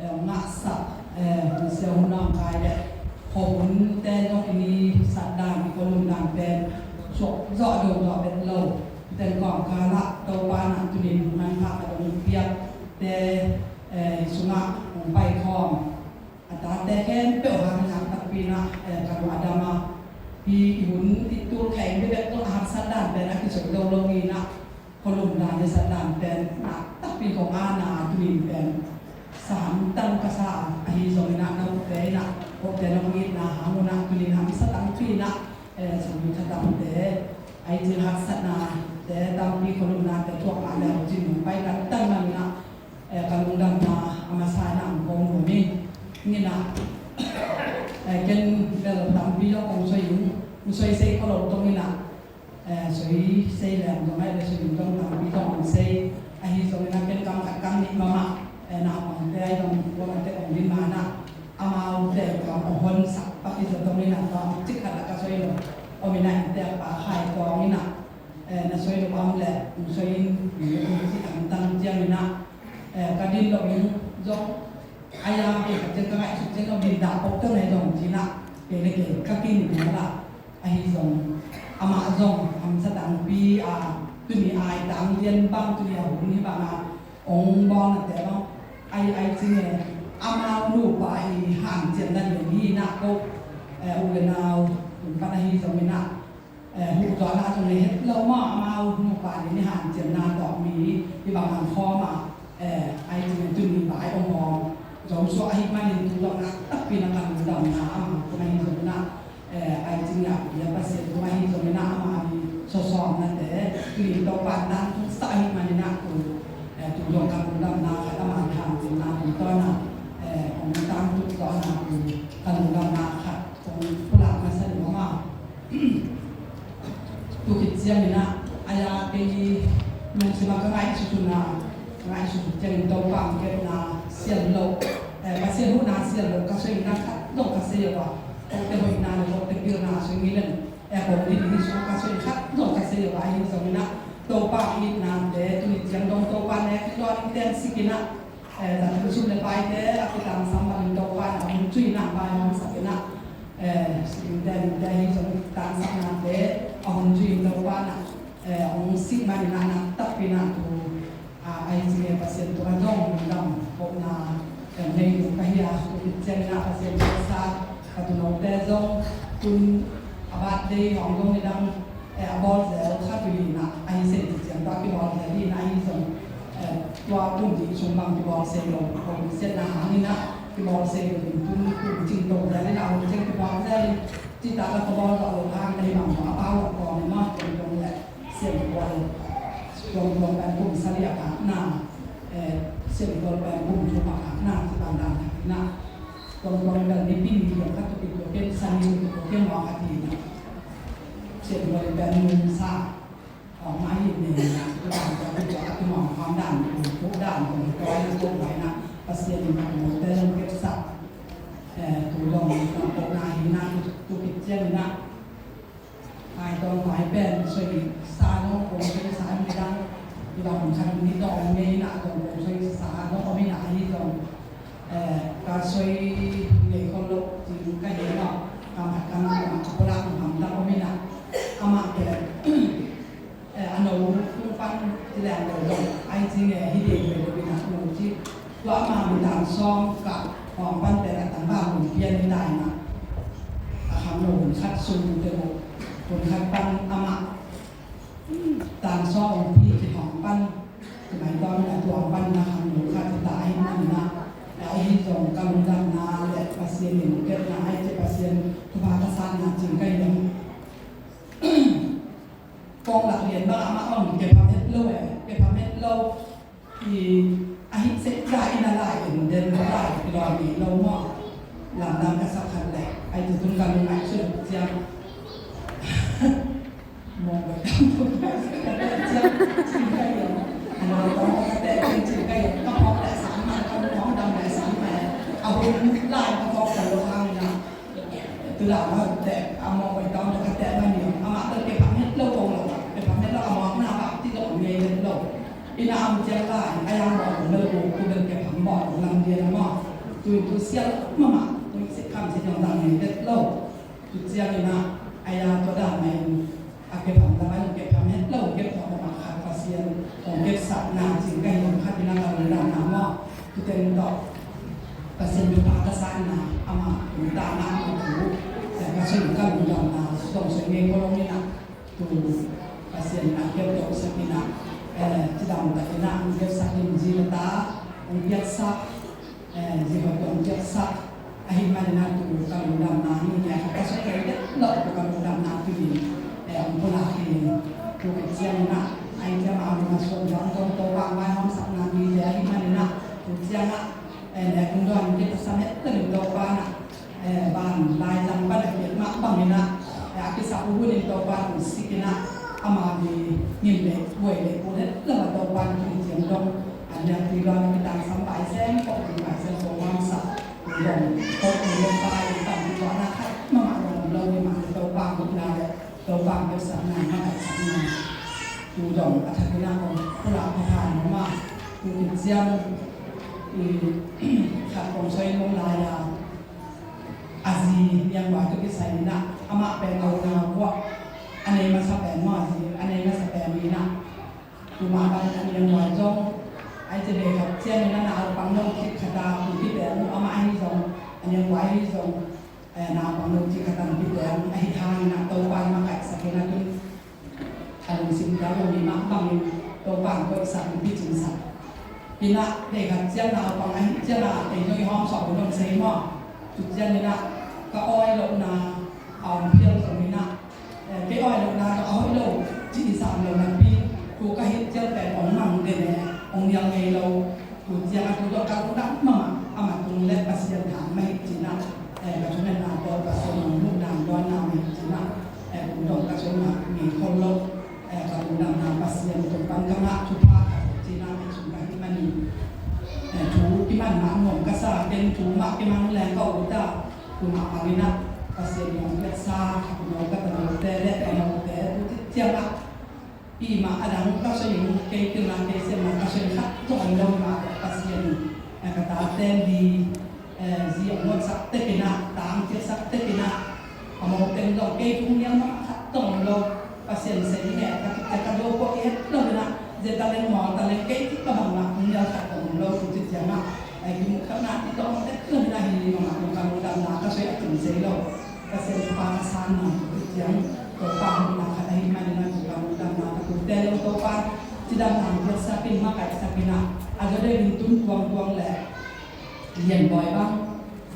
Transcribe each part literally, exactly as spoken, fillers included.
eh, ngahsak, eh, hun sia hun nawngkai le khuahunte zong i ni satdan, i khualumdan pen suak zawh dongdawh bet lo. Ten kawmkal ah Topa in ah tuni-in hun manpha ka dong piakte, eh, sungah hong paikhawm a tate khempeuh hangin ah takpi in ah, eh, ka lung a dam a, hih i hun i tul khempeuh bek tawh a haksatdan pen a kisoi lo lo in ah, khualumdan le satdan pen a takpi kong ana a, tuni-in pen sa hamtang ka sa a, ahi zongin ah na upte in ah, upte na hong itna hang un ah tuni-in hamsa tampi in ah, eh, sangin khatamte, ahi zongin haksatnate tampi, khualumnate thuak mah le hong cin hong pai tantan man in ah, eh, ka lungdamna a masa in ah hong kong hong in in ah, eh, ken bel tampi zong kong soi in, kong soi sei kho lo tong in ah, eh, soi sei leng zong ahi le soi in zong tampi zong kong sei. Ahi zongin ah ken kam khat kam nih mahmah, eh, naupangte ahi zong kuamah te kong din man ah, amaute kam a honsak pak hi zaw tong in ah, tua cik khat ah ka soi lo om in ah, innte a pa Khai Tawng in ah, eh, na soi lo om le hong soi in, hong cih hamtang ciangin ah, eh, ka din lo in zong, ai a, kei ka ciang ka ngaihsut ciang lo din dah pok teng ahi zong ci in ah, kei le kei ka kin in la. Ahi zong amah zong hamsa tampi a, tuni a i tang lian bang, tuni a hun hi bang a hong bawlnate bang, ai, ai cing e, amau nupa i hanciamna lian hi in ah ko, eh, u le nau hun pan ahi zongin ah, eh, huh tuan ah zong le het lo mah, amau nupa lian i hanciamna tawh mi hi bang a khawm a, eh, ai cing e, tuni vai om hawm zo suak ahih manin tu zong a takpi in ah ka lungdamna amau tungah ahi zongin ah, eh, ai cing ah, bia Pasian tungah ahi zongin ah ama i sawsawmnate, tuni Topa in tangtungsak ahih manin ah tu, eh, tu zong ka lungdamna khat, ama i hanciamna tungtawn ah, eh, hong tangtungtawn ah tu ka lungdamna khat kong pulak masa ding om a. Tu khit ciangin ah, ai a, kei lungsim ah ka ngaihsut un ah, ka ngaihsut ciangin Topa hong kepna sial lo, eh, Pasian huhna sial lo ka soi in ah, khat zong ka sei lo a, kote hoihna le kote pilna soi ngei leng, eh, kong din hi sung ka soi in, khat zong ka sei lo a, ahi zongin ah Topa hong itnate tuni ciang dong Topa nek hi lo a, ning teng sik in ah, eh, zan sum le paite a kitangsam bangin Topa in ah hong zui in ah, pai hong sak in ah, eh, sik in te, ning te ahi zong tangsaknate a hong zui in Topa in ah, eh, hong sik man in ah, na takpi in ah tu, ah, ai cing e, Pasian tungah zong lungdam kohna, eh, nei ding ka hi a, tu khit ciangin ah Pasian tungah sa ka tuunote zong tun a birthday hong zong nidang, eh, a bawl zel khat uh hi in ah, ahi sei ci ciang tua kibawl zel hi in ah, ahi zong, eh, tua kum dih sung bang kibawl sei lo, hong siatna hangin ah kibawl sei lo ding, tun kum cing to zel in ah, hong cing kibawl zel in, cita ka kibawl lo hang, ahi bang a pau lo kawm e maw, kong kong le siampual, tuamtuam pen kum sali a khakna, eh, siampual pen kum thum a khakna, ci bang dan in ah, tuamtuam pen nipi ni kiang khat tuk in tua ken, sani tuk in tua ken maw khat hi in ah, siampual pen nungsa, aw, mah hi in ah, tu dan tua ken tua a kimawng khawm dan, kum thum dan, kum tua in ah, kum tua in ah, Pasian in ah, kum tua in ah kepsak, eh, tu zong, tua kum na hi in ah, tu, tu khit ciangin ah, Khai Tawng vai pen soi sa lo, kong soi sa midang, i bang khat ni dong ngei na dong, kong soi sa lo om in ah, ahi zong, eh, ka soi ngei khol lo cing ka hi lo, kam khat kam nih a pulak nuam dang om in ah, amah pen, eh, a no tung pan ci leng lo zong, ai cing e, hi ding ve lo in ah, a no ci. Tua ama mi tan sawm ka hong pan pen a tangval hun pian hi ta in ah, a khangno hun khat sung te uh, hun khat pan amah tan sawm hong pi kihong pan, tua mai tua min a tuang pan in a khangno khat hi ta ahih manin ah, ahi zong ka lungdamna le Pasian in kepna, ahi ci Pasian thupha ka sanna cing ka hi. Kong lak lian bang amah bang kepham het lo e, kepham het lo. I, ahi seh za in a lai in den lai kilawm ngei lo maw. Lamdang ka sak khat leh, ai tu tun ka lungngaih sut ciang. Mong ka tam tu ka sak khat leh ciang, cing ka hiam. Ano tawh ka teh cing, cing ka hiam. Ka phawk leh sang mah, ka lung hong dam leh sang mah. A hun lai ka phawk ka lo hang na. Tu lam a teh. A mawk oi tawn ka teh mah ni, amah bel kepham het lo ko lo, kepham het lo, a mawkna bang ti lo ngei het lo. Ina am ciang lai, a yang bawl lo ko, ko bel kepham bawl lo lam dia na maw. Tu tu sial mama, tu si kham si dong dang ngei het lo. Tu ciang ina, a yang to dang ngei, a kepham dang a kepham het lo, kepham mama khat Pasian, ong kepsakna, cing ka hi ong khat ina ka lo dang na maw. Tu ten to. Pasian thupha ka sanna, ama thutana, ama thu, eh, ka soi ka lungdamna, song soi ngei ko lo ni na, tu Pasian na keu to sa ki na, eh, cidam ta ki na, ang keu sa ki ji na ta, ang piak sa, eh, ji ho to ang piak sa, ahi man na tu ka lungdamna, ni ne ka soi ngei lo tu ka lungdamna tu ni, eh, ang pula ki, tu ka ciang na, ai ciang ma ma suan dang to to bang mai hom sak na ni, ahi man na tu ciang na, Eh, le kung duan kei ta sam het ta lim Topa na. Eh, ban lai zang pan a kiat mah bang ina. Eh, a kisak uh hun in Topa kung sik ina. Ama mi ngim le buai le kul het lo a Topa na kung ciang dong. A liang tui luan a kitang sam bai sem, kok tui bai sem, kok wang sak. Kung dong, kok tui le bai, tam tui luan a khat. Mama dong lo ni ma le Topa kung na le. Topa kepsakna, makaihsakna. Tu dong a thakin a kong pulak pha pha no ma. Tu ki ciang i khat kong soi kong lai a. A zi niang wai tu kisai na. Amah pen au na buak. A nei masa pen maw a zi. A nei masa pen mi na. Tu mah bang a niang wai zong. Ai ci bei khat ciang na na au pang nong ci khat a. Tu ki pen amah ahi zong. A niang wai ahi zong. Eh, naupang lo ci ka tampi te ang ahi hangin a Topa in makaihsak in a tun a lungsim te a lungmi mah bangin Topa in koihsak in picingsak. Ina, te khat ciang naupang ahi ciang a, te zong i hawm sawm in hong sei maw. Tu ciang ina, ka awi lohna a om phial zong ina, eh, kei awi lohna zong a hoih lo, ci i sam lo napi, tu ka hih ciang pen ong mang te ne, ong nial ngei lo. Tu ciang a tu dong ka lungdam mahmah, amah tung le Pasian hang mah hi cih na, eh, ka thungetna tawh Pasian hong lungdam dawnna mah hi cih na, eh, tu dong ka soi mah ngei khol lo, eh, ka lungdamna Pasian tung pan ka ngah thupha ka cih na, eh, sung ka hih manin, eh, thu kiman mah nuam ka sa, ken thu mah kimang leng ka ut a, tu mah bangin a Pasian hong piaksa, ka tuuno ka tanote le ka note, tu cih ciang a, i mah a dang ka soi in kei kilna kei siamna ka soi khat zong om lo mah Pasian in, eh, ka tate li, eh, zi ong nonsak tekin a, tang ciatsak tekin a, a mo teng zong kei tung niang mah khat zong om lo. Pasian sei nge ka kik ka do ko et lo na, ze ta leng mo ta leng kei cik ka bang mah tung niang khat zong om lo tu cik ciang a, eh, ki mu khat na ti zong et lo na hi ni mah mah ka lungdamna ka soi a cing sei lo. Pasian thupha ka sanna tu ciang Topa hong na khat ahih manin a tu ka lungdamna ka tute lo Topa cidamna hong piaksak in makaihsak in a, a zaw deuh in tun tuangtuang le Lian Bawi bang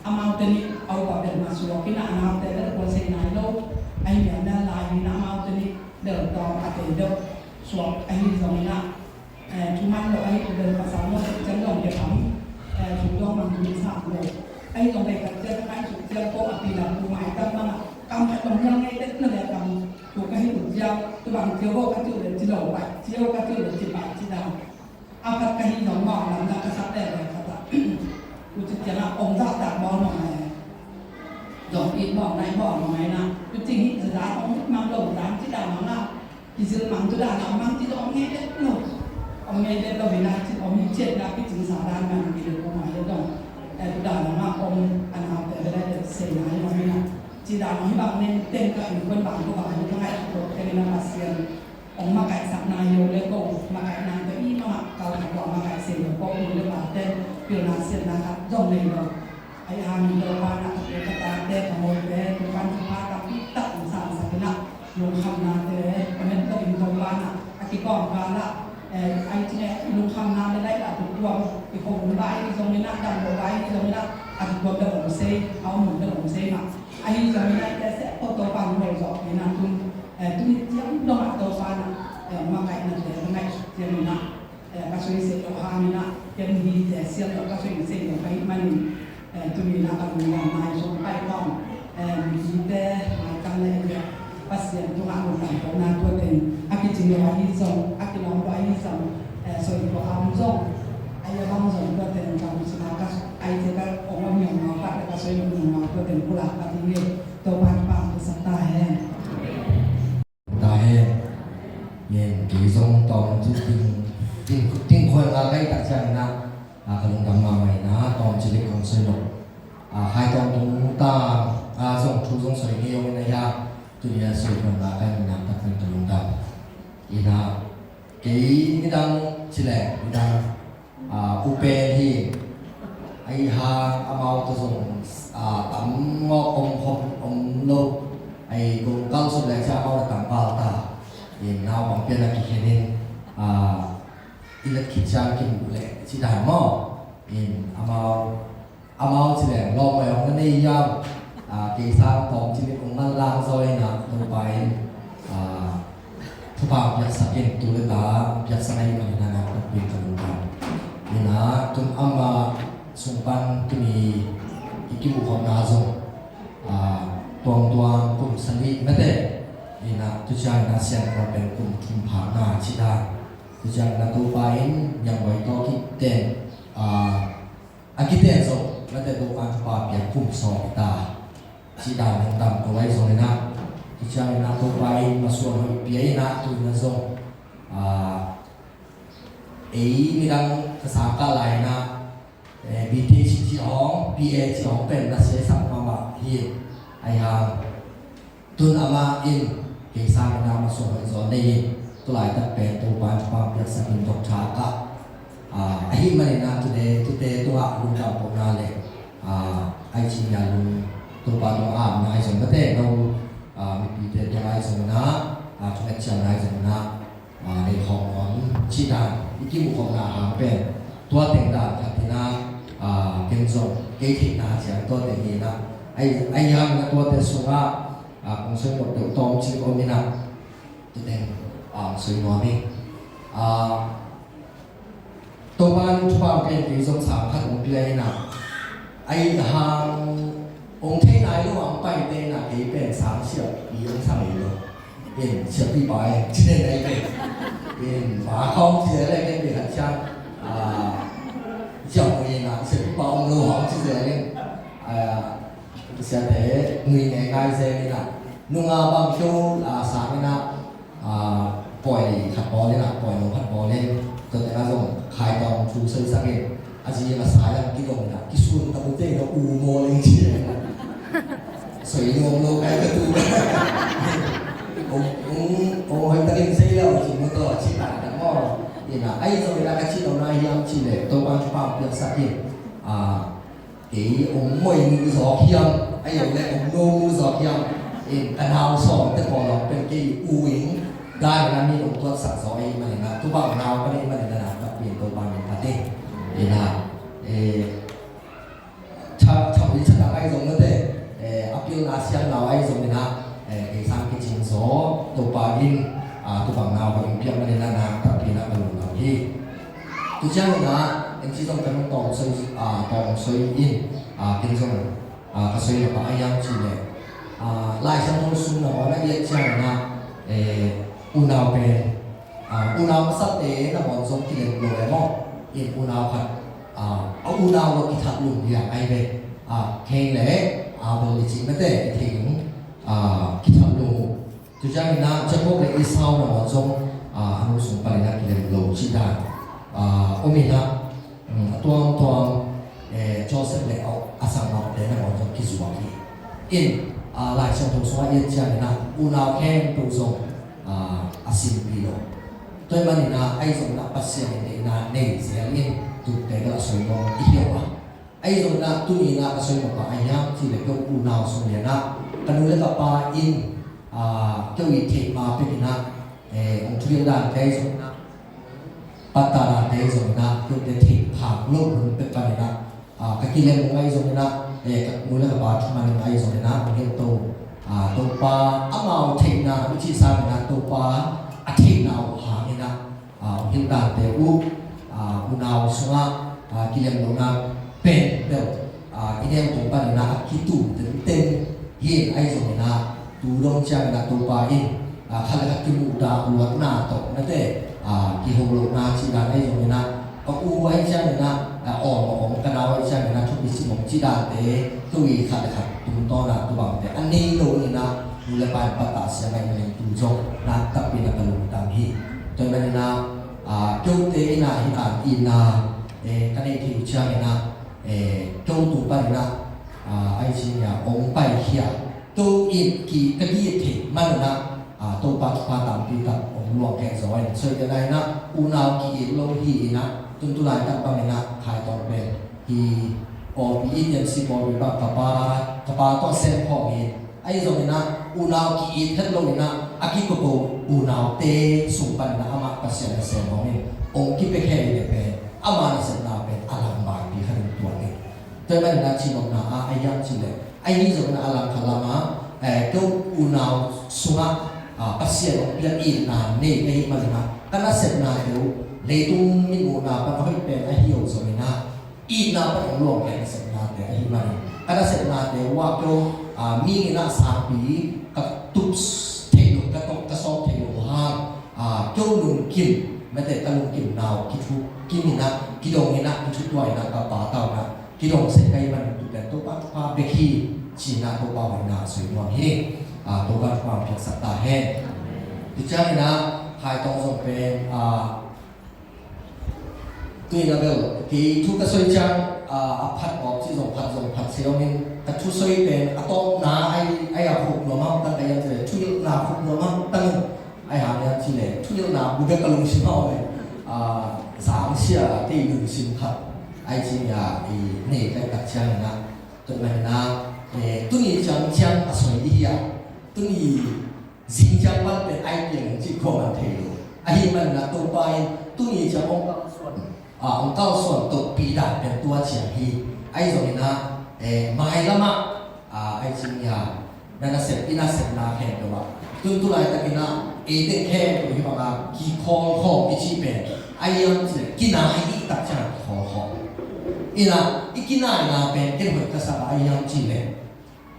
amaute nih a upa bel mah suak in a, a naute bel kuan sei nai lo. Ahi mial mial lai in a amaute nih bel tawm a tei deuh suak ahi zongin a, eh, thuman lo ahi tu bel pasal lo ciang dong ke pam, eh, thu dong mang thu sam lo. Ahi zong dei khat ciang ka ngaihsut ciang ko a pi lam tu maitam bang a kam khat dong hial ngei tek na le kam tu ka hi tu ciang tu bang ciang ko ka ciu le ci lo pai ciang ka ciu le ci pai ci dang. A khat ka hi zong mawh lam na ka sak le le khat a. Tu ci ciang a ong zah tak bawl mawh le. Zong it bawl nai bawl mawh nai na. Tu ci hi za za ong mang lo zang ci dang mang a. Kizil mang tu dan a mang ti dong ngei det lo. Ong ngei det lo hi na cin ong hi ciet na kicing sa dan man kizil ko mai lo dong. Eh, tu dan a mang ong a nau te bela det sei na hi ong hi na. Ci dan ong hi bang nen teng ka in kun bang ko bang hi ka ngai ko teng na Pasian. Ong makaihsak na hi lo le ko makaih nang te i mama kal ka ko makaih sei lo ko ong le ba te pil na sian na khat zong nei lo. Ahi hangin Topa na a tua ka tate ka mawite tua pan thupha tampi tak hong sangsak in a lungkhamnate ka met loin Topa na a kikawm kal ah, eh, ahi cine i lungkhamna le laih lah tutuam i khong hun lai hi zongin a dam lo lai hi zongin a a tutuam dam hong sei a om hun dam hong sei mah ahi zongin a i te seh ko Topa hong lo zawh in a tun, eh, tuni ciang dong ah Topa na, eh, makaihnate ka ngaih ciangin a Eh, ka soi seh lo hangin a, ken hi te sial lo ka soi seh lo ka hih manin, eh, tuni na ka lungdam nai sung pai kong, eh, mi hi te mai kang le hi a, Pasian tungah lungdam ko na tua teng, a kicing lo ahi zong, a kilawm lo ahi zong, eh, soi lo a om zong, a ia bang zong tua teng ka lungsim a ka, ai te ka ong om niang mau ka, ka soi lo niang mau tua teng kulak ka ti nge, Topa Topa Sang ta hen. Ta hen. Yen kei zong tawm ci ting ting ting khoi nga kai tak ciang na, a, ka lungdam mahmah ina tawm ci lik kong soi lo. A, khai tawm tung ta, a, zong thu zong soi ngei ong ina ya. Tuni a soi khoi nga kai ina tak pen ka lungdam ina. Kei nidang ci leh nidang, a, upen hi. Ahi hang amau tawh zong, a, tam ngawk om khop om lo. Ahi gong kal suk leh cia amau na tam pal ta. In naupang pian a kikhen in, a, i let khit ciang kimuh leh ci dan maw. In amau amau ci leng lawm mai hong na nei hiam? A, kei sang tawm ci lik hong ngan lang zaw ina Topa in, a, thupha piaksak in tu le ta piaksak ahi manin a nak takpi ka lungdam. Ina tun ama sung pan tuni i kimuh khopna zong, a, tuangtuang kum sali mete. Ina tu ciang ina siang kua pen kum thum pha na ci dan. Tu ciang ina Topa in niang bai tawh kiten, a, a kiten zong nate Topa thupha piak kum sawm ta. Ci dan lungdam ko lai zong ina. Ci ciang ina Topa in masuan hoih pia ina tu ina zong, a, ei midang ka sang kah lai ina, eh, B T C ci hong, P A ci hong pen na siasak mahmah hi. Ahi hang tun amah in kei sang ina masuan hoih zaw nei in, tu laitak pen Topa in thupha piaksak in doctor kah, a, ahi manin a tute, tute tungah lungdam kohna le, a, ai ci nia lung Topa tungah amna ahi zong mate no, a, mipite tungah ahi zong ina, a, thunget ciamna ahi zong ina, a, nei khawm om cih dan i kimuh khawmna hang pen tua teng dan khat hi na, a, ken zong kei theihna ciang tua teng hi na, ai, ai hang na tuate sungah, a, kong soi mawk deuh tawm cik om hi na, tua teng, a, soi nuam hi. A, Topa in thupha pen kei zong sang khat hong pia hi na, ai hang hong thei nai lo hang pai te na kei pen sang siapi hong sang hi lo. In siapi pa in ci den ai pen. In pa khawng ci den ai pen pen khat ciang, a, siapi na siapi pa hong lo hang ci den ai. A, siate nui ngai ngai zen ina nunga bang kyo, a, sang ina, a, pawi khat bawl ina pawi no khat bawl in tua tena zong khai tawng thu soi sak in a zi a sai ang kidong ina kisun ta bu te ina u mawl in ci ina soi nuam lo kai ka tu. Ong, ong, ong hoi takin sei lo ci mu to ci ta ta maw. Ina ai zong ina ka ci lo na hiam ci le Topa thupha piaksak in, a, kei hong moi mu zawk hiam, ahi zong le hong no mu zawk hiam. In ka nau sawmte pawl hong pen kei u in dan ina mi hong tuatsak zaw ahi manin a tu bang nau ka nei manin a na takpi in Topa min phat in. Ina, eh, tha, tha ui tha tak ahi zong mate, eh, a pilna siam nau ahi zong ina, eh, kei sang kicing zaw Topa in, ah, tu bang nau ka in piak manin a na takpi in a ka lungdam hi. Tu ciang ina, en ci zong ka nung tawng soi, ah, tawng soi in, ah, ken zong, ah, ka soi na pa a yang ci le, ah, Lai Siangtho sung na hong a iat ciang ina, eh, unau pen, ah, unau masate na hong zong kilem lo e maw. In unau khat, ah, a unau lo kithat lum liang ai ve, ah, Cain le Abel i ci mate i thei ding, ah, kithat lum. Tu ciang ina Jacob le Esau na hong zong, ah, a nu sung pan ina kilem lo ci dan, ah, om ina, mm, a tuamtuam, eh, Joseph le a, a sanggamte na hong zong kizuak hi. In, ah, Lai Siangtho sungah iat ciang ina unau khempeuh zong, ah, a simpi lo. Tua ahih manin a ahi zong ina Pasian in ina nei zel in tute bel a soi nuam i hi a. Ahi zong ina tuni ina ka soi mawk a ahi hang ci le keu unau sung lian a ka nu le ka pa in, ah, keu i theih ma pek ina, eh, hong thugen dante ahi zong ina pattah dante ahi zong ina keute theih phak lo hun pek pan ina, ah, ka kilem hong ahi zong ina, eh, ka nu le ka pa thuman hong ahi zong ina hong hilh to, ah, Topa amau theihna i cih sang ina Topa a theihna uh hang ina, ah, hong hilh dante uh, ah, unau sungah, ah, kilem lohna pen bel, ah, i neu tung pan ina a kitum tenten hi. Ahi zong ina tu dong ciang ina Topa in, ah, khat le khat kimuh dah luatna tawh nate, ah, kiho lohna cih dan ahi zong ina ka u ahi ciang ina, ah, awm a om ka nau ahi ciang ina thupi sim om cih dante tu i khat le khat tungtawn a tu bangte a nei lo ina Nu le pa in pattah siam a, i leitung zong nakpi takin a ka lungdam hi. Tua ahih manin ah, ah, keute in ah hih dan itna, eh, ka neih theih uh ciangin ah, eh, keu tung panin ah, ah, ahi zongin ah hong paikhia, keu in ki, ka gih theih manun ah, ah, Topa thupha tampi tak hong luang khia zaw in, tua ahih manin ah unau ki-it lo hi in ah, tun tulaitak bangin ah Khai Tawng pen hih pawlpi, E T M C pawlpi bang ka pa, ka pa tawh sem khawm hi. Ahi zongin ah unau ki-it het lo in ah, a kiko unaute sung panin ah amah Pasian nasem hong in, hong kipia khia hi leh pen ama nasepna pen a langmaipi khat in tuak hi. Tua ahih manin ah cih nopna ah, ahi hiam cih leh, ahi zongin ah a langkhat lam ah, eh, keu unau sungah, ah, Pasian hong piak itna nei ka hih manin ah, ka nasepnate uh leitung mitmuhna pan a hoih pen ahi lo zongin ah, itna pan hong luang khia nasepnate ahih manin, ka nasepnate uh ah keu, ah, mihing in ah sangpi ka tup theih loh, ka tawh ka sawp theih loh hang, ah, keu lungkim, mate, ka lungkimna uh kithukim in ah, kidong in ah, kithutuak in ah, ka pa tawh in ah kidong sek ka hih manin, tu pen Topa thupha bek hi ci-in ah Topa hoihna soi nuam hi. Ah, Topa thupha hong piaksak ta hen. Tua ciangin ah Khai Tawng zong pen, ah, tu-in ah bel kei thu ka soi ciang, ah, a phat awk cih zong phat zong phat se om in, ka thusoi pen a tawpna ai, ai a khuk nuam hangtang ka hiam cih leh, thuhilhna khuk nuam hangtang in, ai hang hiam cih leh, thuhilhna bu bek ka lungsim a om in, ah, sangsia kei lungsim khat ai cih a, i nei ka hih tak ciangin ah, tua ahih manin ah, eh, tuni ciang ciang a soi i hi a, tuni zing ciang pan pen ai piang cih khuaman thei lo. Ahih manin ah Topa in tuni ciang hong kalsuan, ah, hong kalsuan tohpih dan pen tua ciang hi. Ahi zongin ah, eh, mailam ah, ah, ahi zongin ah, na nasep, i nasepna khempeuh ah, tun tulaitakin ah, eite khempeuh hih bangah kikhawl khawm i cih pen, ahi hiam cih leh kinai i hih tak ciang kikhawl khawm in ah, i kinaina pen ken hoih ka sa a, ahi hiam cih leh,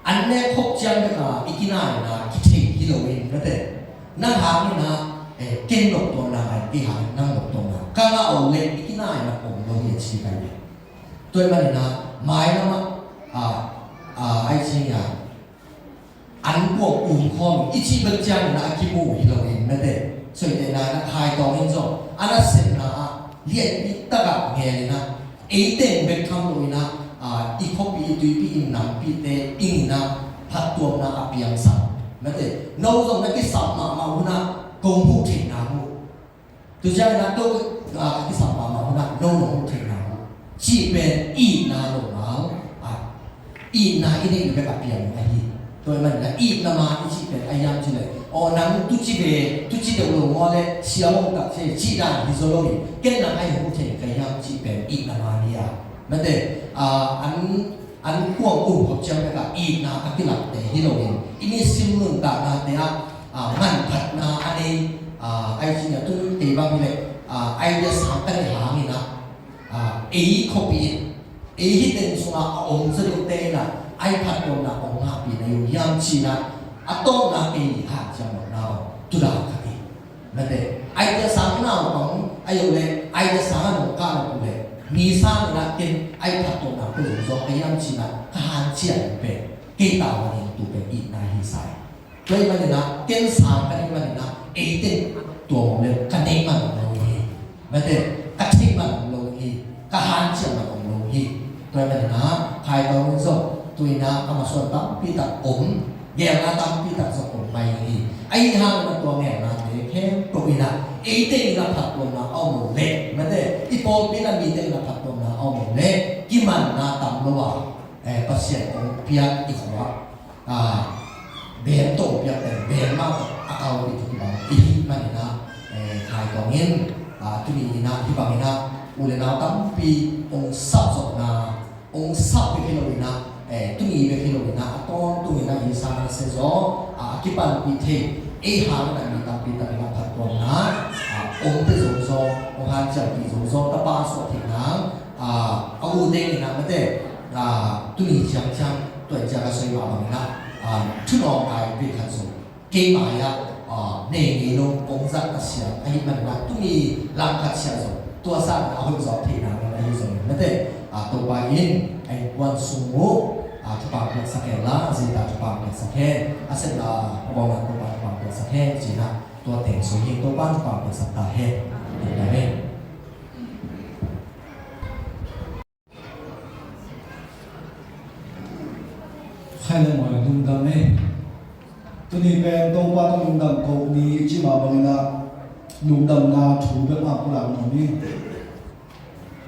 an nek khop ciang bek a i kinaina kithei hi lo in, mate. Nang hangin ah, eh, ken noptuamna ngai, kei hangin nang noptuamna ka ngah uh leh i kinaina om lo hi a ci kai ve. Tua ahih manin ah mailam ah, ah, ah, ai ci nia, an kuang um khawm i cih bek ciangin ah a kimu hi lo in, mate. Tua ahih manin ah Khai Tawng in zong a nasepna ah lianpi tak a ngel in ah, ei teng bek tham lo in ah, ah, i khuapi, i tuipi, i nampite ing in ah phattuamna a piangsak, mate. No zong na kisap mahmah hun ah kong huh theihna uh, tu ciangin ah no, ah, ka kisap mahmah hun ah no nong huh theihna uh, cih pen itna lo ngal, ah, itna i neih bek a piang ahi. Tua ahih manin ah itna man i cih pen ahi hiam cih leh, aw, nang tuci ve, tuci deuh lo maw leh siam hong tak ci, cih dan hi zaw lo in, ken nang ai hong huh thei ka hiam cih pen itna man hi a, mate. Ah, an, an kuang um khop ciang bek a itna a kilakte hi lo in, i nisim nuntaknate ah, ah, manphatna a nei, ah, ai ci nia, tun kei bang hi leh, ah, idea sang ka neih hangin ah, ah, ei khuapi in, ei hih teng sungah a om zaw deuhte in ah ai phattuamna hong ngahpih na hi uh hiam ci-in ah, a tawpna kei hanciam nopna uh tu dan khat hi. Mate, idea sang na uh bang, ahi zong leh idea sang a nong kah nop uh leh, mi sang in ah ken ai phattuamna pia zong zong ka hiam ci-in ah ka hanciam pen, kei tawh a ning tu pen itna hi sa hi. Tua ahih manin ah ken sang ka neih manin ah, ei teng tuam om leh ka neih man om lo hi, mate, ka theih man om lo hi, ka hanciam man om lo hi. Tua ahih manin ah Khai Tawng in zong tu-in ah a masuan tampi tak om, geelna tampi tak zong om mai hi. Ahi hangin ah tua geelnate khempeuh in ah ei teng in ah phattuamna a om lo leh, mate, i pawlpi in ah mi teng in ah phattuamna a om lo leh, kimanna tam lo a, eh, Pasian hong piak i khua, ah, bem tawh piak pen bem mah tawh a kalpih thei bang i hih manin ah, eh, Khai Tawng in, ah, tuni in ah hih bangin ah u le nau tampi hong sap zawhna, hong sap bek hi lo in ah, eh, tuni bek hi lo in ah, a tawntung in ah i sang a na sia zaw, ah, a kipanpih thei, ei hang in ah mi tampi tak in ah phattuamna, ah, hong pia zong zaw, hong hanciampih zong zaw, tapa suah theih nang, ah, a u teng in ah, mate, ah, tuni ciang ciang, tua in ciang ka soi mah bangin ah, ah, thunawngkai pen khat zong kei mai ah, ah, nei ngei lo, kong zat a siam ahih manin ah, tuni langkhat siah zong tua sangin a hoih zawk theihna ngen ahi zongin, mate, ah, Topa in a innkuan sung uh, a thupha piaksak hen la, zi ta thupha piaksak hen, a sepna a bawlna Topa thupha piaksak hen, ci-in ah tua teng sung hi, Topa thupha piaksak ta hen. Amen. Khai le mawi lungdam e. Tuni pen Topa tawh lungdam ko ni i cih mah bangin ah lungdamna thu bek mah pulak nuam hi.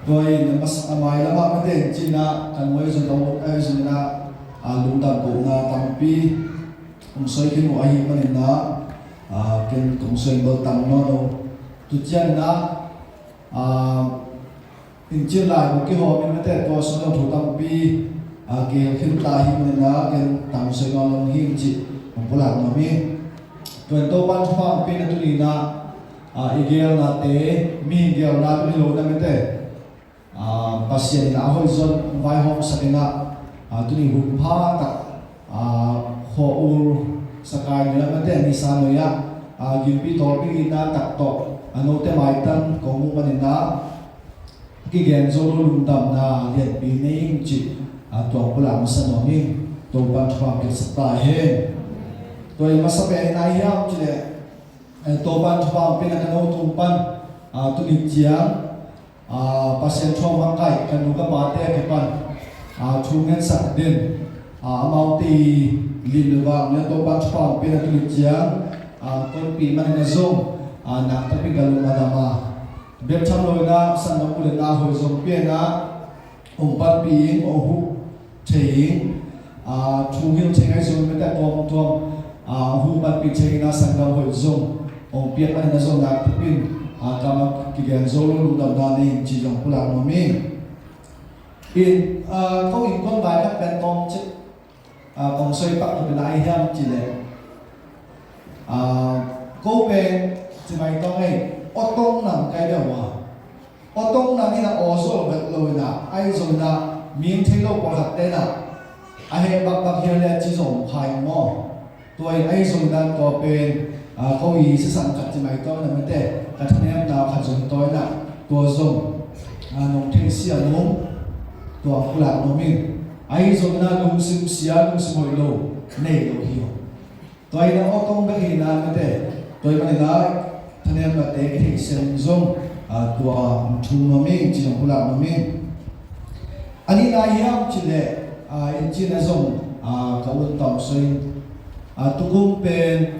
Tua in a masa a mai lamah mate in cih in ah kan mawi zong a ut a zong in ah, a, lungdam kohna tampi hong soi khin uh ahih manin ah, a, ken kong soi bel tam nawn lo. Tu ciangin ah, a, in cin lai bu kihawm in mate tua sung zong thu tampi, a, kihel khin ta ahih manin ah ken tam soi nawn lo hi cih hong pulak nuam hi. Tua in Topa thupha hong piakna tuni in ah, a, i geelnate, mihing geelna tuni lo na mate, a, Pasian in a hoih zong vaihawmsak in ah, a, tuni hun pha tak, a, khua ul sakai ni lam mate nisa nui ah, a, gimpi tawlpi itna tak tawh, a, note maitan kong muh manin ah kigen zo lo lungdamna lianpi nei ing cih, a, tua pulak masa nuam ing. Topa thupha piaksak ta hen. Tua in masa pen in ah hiam cih leh, eh, Topa thupha piakna ka no tung pan, a, tuni ciang, a, Pasian thu a makaih ka nu ka pate a kipan, a, thu ngetsak den, a, amaute i lim le vang le Topa thupha piakna tuni ciang, a, tonpih manin ah zong, a, nakpi takin ka lung a dam a. Bek tham lo in ah sanggam u le nau hoih zong pia in ah hong panpih ing, hong huh thei ing, a, thu hilh thei ngai zong mate tuamtuam, a, hong panpih thei in ah sanggam hoih zong hong piak manin ah zong nakpi takin, a, kam a kigen zo lo lungdamna nei ing cih zong pulak nuam ing. In, a, ko innkuan vai khat pen tawm cik, a, kong soi pak tuk in ah ai hiam cih leh, a, ko pen ci mai tawng ei, aw tong nang kai deuh a, aw tong nang in ah aw zual vet lo in ah, ahi zongin ah mi thei lo pawlkhatte in ah a heh bakbak hial le a ci zong khai maw. Tua in ahi zongin ah tua pen, a, ko i sisan khat ci mai tawh na mate, ka thanemna khat zong tua in ah tua zong, a, nong theihsiam ung, tua pulak nuam ing. Ahi zongin ah lungsim sia, lungsim hoih lo nei lo hi ung. Tua in ah aw tong bek hi in ah mate, tua ahih manin ah thanemnate kitheihsiam zong, a, tua thum nuam ing, ci zong pulak nuam ing. A nihna hiam cih leh, a, in cih in ah zong, a, ka un tawm soi in, a, tukum pen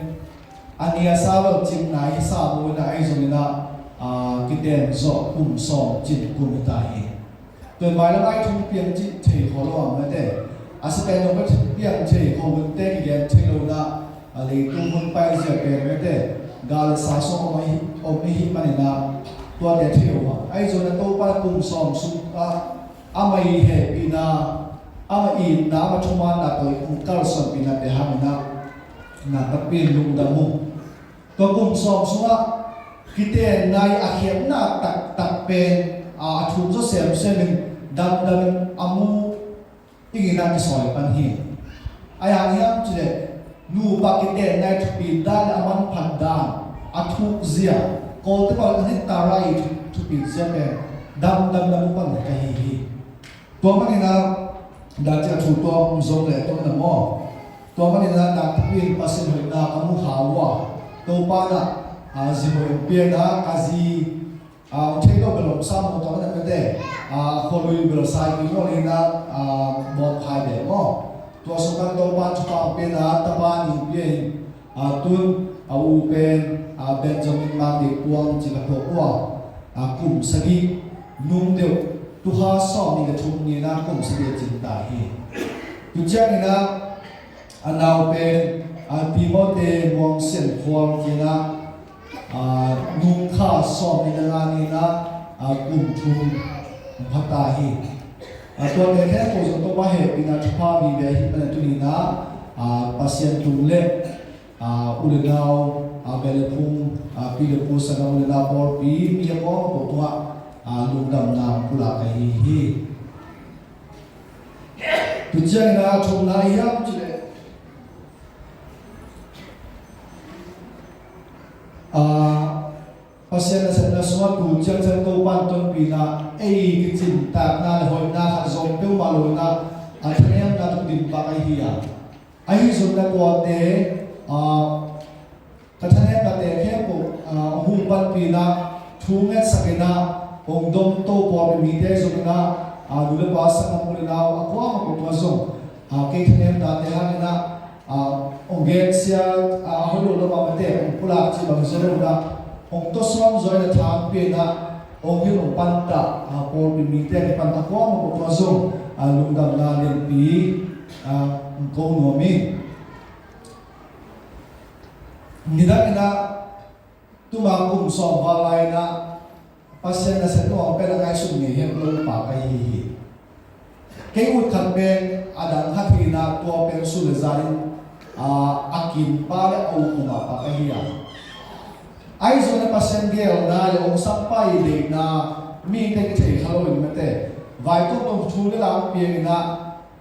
a ni a sa lo cing nai hi sa mu in ah ahi zongin ah, a, kiten zawh kum sawm cin kum hi ta hi. Tua in mailam ah i thum piang cih thei khol lo a mate. A sa pen zong piang thei khol hun te kigen thei lo in ah, a, leitung hun paizia pen mate, gal le sa sung om ahi, om i hih manin ah tuate thei lo a. Ahi zongin ah Topa kum sawm sung ah amah i hehpihna, amah i itna, amah thumanna tawh i hong kalsuanpihna te hangin ah nakpi takin lungdam ung. Tua kum sawm sungah kitenna i a khiatna taktak pen, a, a thum zaw semsem in damdam in a mu ing in ah kisawi pan hi. A hang hiam cih leh nupa kitenna i thupit dan le a manphat dan, a thukzia, Kawlte pawl in a nittara i thu-, thupit zia pen damdam in a mu pan ka hi hi. Tua manin ah, dan cih a thu tua om zong leh tua na maw. Tua manin ah, nakpi takin Pasian hoihna ka mu kha uh a, Topa in ah, a, zi hoih hong pia in ah, ka zi, a, hong thei lo bel om sam maw, tua manin ah mate, a, khualui bel saipi maw lei in ah, a, bawm khai beh maw. Tua sung pan Topa thupha hong pia in ah, tapa nih hong pia in, a, tun, a, u pen, a, Benjamin Mang Dei Kuang ci ka thuak uh a, a, kum sagih nung deuh, tu kha sawm nih le thum ni in ah kum sagih a cing ta hi. Tu ciangin ah, a nau pen, a, Timothy Muang Sian Khuang ci in ah, a, nung kha sawm nih le nga ni in ah, a, kum thum pha ta hi. A, tuate khempeuh zong Topa hehpihna thupha vive ahih manin tuni in ah, a, Pasian tung le, a, u le nau, a, beh le phung, a, pi le pu, sanggam u le nau pawlpi, mi a pawlpawh tungah, a, lungdamna pulak ka hi hi. Tu ciangin a thumna hiam cih leh, a, Pasian nasepna sungah tu ciangciang Topa'n tonpihna, ei kicingtakna le hoihna khat zong peuhmah lo in ah, a thanemna limpak ahi a. Ahi zongin a tuate, ah, ka thanemnate khempeuh, ah, hong panpih in ah, thu ngetsak in ah, hong domto pawlpi mite zongin ah, ah, nu le pa, sang a, u le nau, a kuamah peuhmah zong, ah, kei thanemnate hangin ah, ah, hong gensia, ah, a hoih lo lamah mate hong pulak cih bang hi zaw lo in ah, hong tawsawn zaw in ah, thapia in ah, hong hilh hong pantah, ah, pawlpi mite a kipan a kuamah peuhmah zong, ah, lungdamna lianpi, ah, ko nuam hi. Nidang in ah, tuma kum sawm val lai in ah, Pasian nasep tungah hong pen a ngaihsun ngei het lo pa ka hi hi. Kei ut khat pen a dang khat hi in ah, tua pen sun le zan in, ah, a kim pa le a ukpa ka hi a. Ahi zongin Pasian geelna le hong sam pa i deihna mite kithei kha lo in mate, vai tuamtuam thu le la hong piang in ah,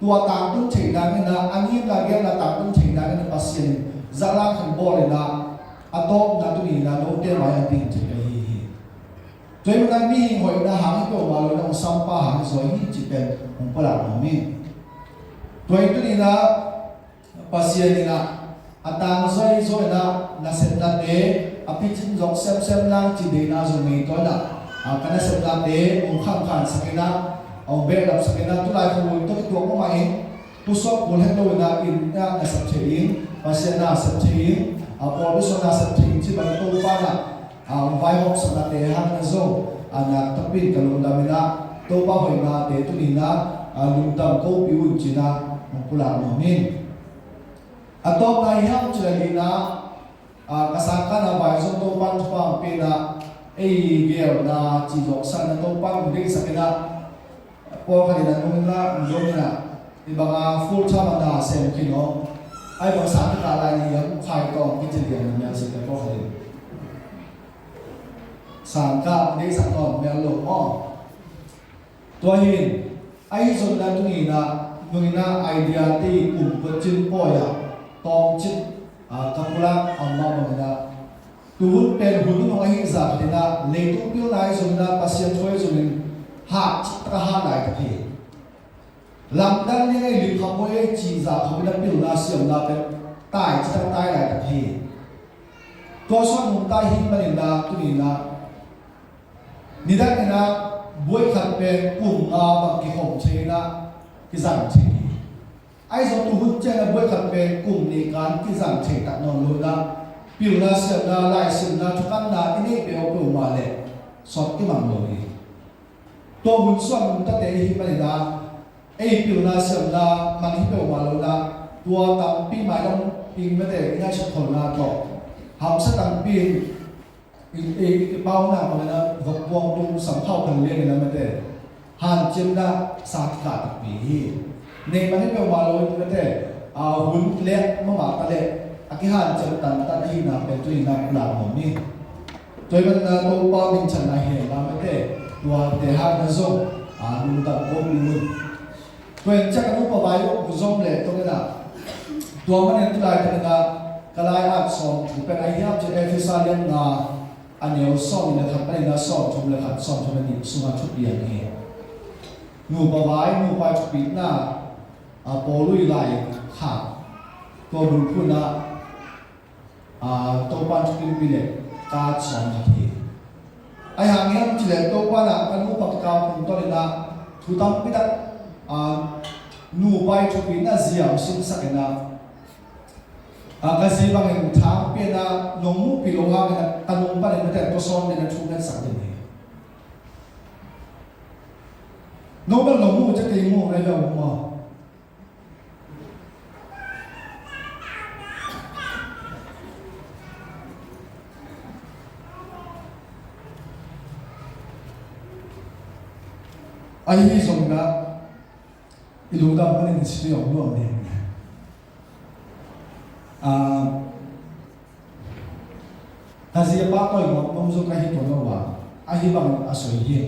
tua tangtun theih nading in ah, a ngimna geelna tangtun theih nading in ah, Pasian in zahlam khat bawl in ah, a tawpna tuni in ah note mai-ah ding thei ka hi hi. Tua ahih manin mihing hoihna hang hi peuhmah lo in ah, hong sam pa hang hi zaw hi cih pen hong pulak nuam hi. Tua ahih manin tuni in ah, Pasian in ah, a tangzai zaw in ah, nasepnate a picin zong semsem nang cih deihna zong nei tua in ah, ah, ka nasepnate hong khankhansak in ah, hong behlapsak in ah, tulai khuavak tawh kituak mahmah in, pusuak kul het lo in ah, inn ah nasep thei ing, Pasian nasep thei ing, ah, pawlpi sung nasep thei ing cih bang Topa in ah, ah, hong vaihawmsaknate hangin zong, ah, nakpi takin ka lungdam in ah, Topa hoihnate tuni in ah, ah, lungdam ko pih un ci-in ah hong pulak nuam hi. A tawpna hi hiam cih leh, ah, ka sangkahna vai zong Topa'n thupha hong pia in ah, ei geelna cih zawhsakna Topa'n hong deihsak in ah, pawlkhat in ah nung in ah, nung in ah, hih bang a full time a na sem khin aw, ahih bang sangkah lai ni hiam, khai tawng kici lian na mial sik ka pawlkhat in. Sangkah deihsak nawn mial lo maw? Tua hi in, ahi zongin ah tuni in ah, nung in ah idea te i kum kua cin pawi ah, tawmcik, ah, ka pulak a om mah bangin ah, tuhun pen hun nung ahih zah khat in ah, leitung pilna ahi zongin ah, Pasian thu ahi zongin, hat cih tak a hat laitak hi. Lamdang ding ahi, lim kha poi ahi cih zah khat in ah pilna siamna pen tai cih tak tai laitak hi. Tua sung nungta ahih manin ah, tuni in ah, nidang in ah buai khat pen kum nga bang kikhawm thei in ah kizang thei hi. Ahi zong tuhun ciang ah buai khat pen kum nih kan kizang thei tak nawn lo in ah, pilna siamna, laisimna, thukanna i neih peuhpeuh mah leh sawt kimang lo hi. Tua hun sung nungtate i hih manin ah, ei pilna siamna man hi peuhmah lo in ah, tua tampi mailam ing mate i ngaihsut kholhna tawh, hamsa tampi in i, i, i pauna bangin ah vok puang tung samkhau khan liang in ah mate, hanciamna sa kikah takpi hi. Neih man hi peuhmah lo in mate, a, hun lek mahmah ta leh a kihanciam tantan ahihna pen tuni in ah pulak nuam hi. Tua ahih manin ah Topa minthanna hi in ah mate, tuate hangin ah zong, a, lungdam ko pih un. Tua in ciang ka nupa vai uh zom leh tong in ah, tua manin tulai takin ah ka lai-at sawm thu pen ahi hiam cih leh Efesa lian nga a neu sawmnih le khat panin ah sawmthum le khat, sawmthum le nih sungah thupi ahi hi. Nupa vai, nupa thupina, a, Paul' laikhak, tua bulphuh in ah, ah, Topa'n thukimpih leh ka sawm khat hi. Ahi hang hiam cih leh Topa'n ah ka nupa kikal tungtawn in ah thu tampi tak, ah, nupa' thupina ziau sinsak in ah, ah, ka zi bangin thapia in ah nong muhpih loh hangin ah ka nung panin mate tawsawn in ah thu ngetsak den hi. Nong bel nong muh ciang kei muh ve ve uh maw? Ahi zongin ah i lungdam panin i si nuam nuam ding. Ah, ka zi a pahtawi ngawt nuam zong ka hi tuan lo a, ahi bangin a soi hi.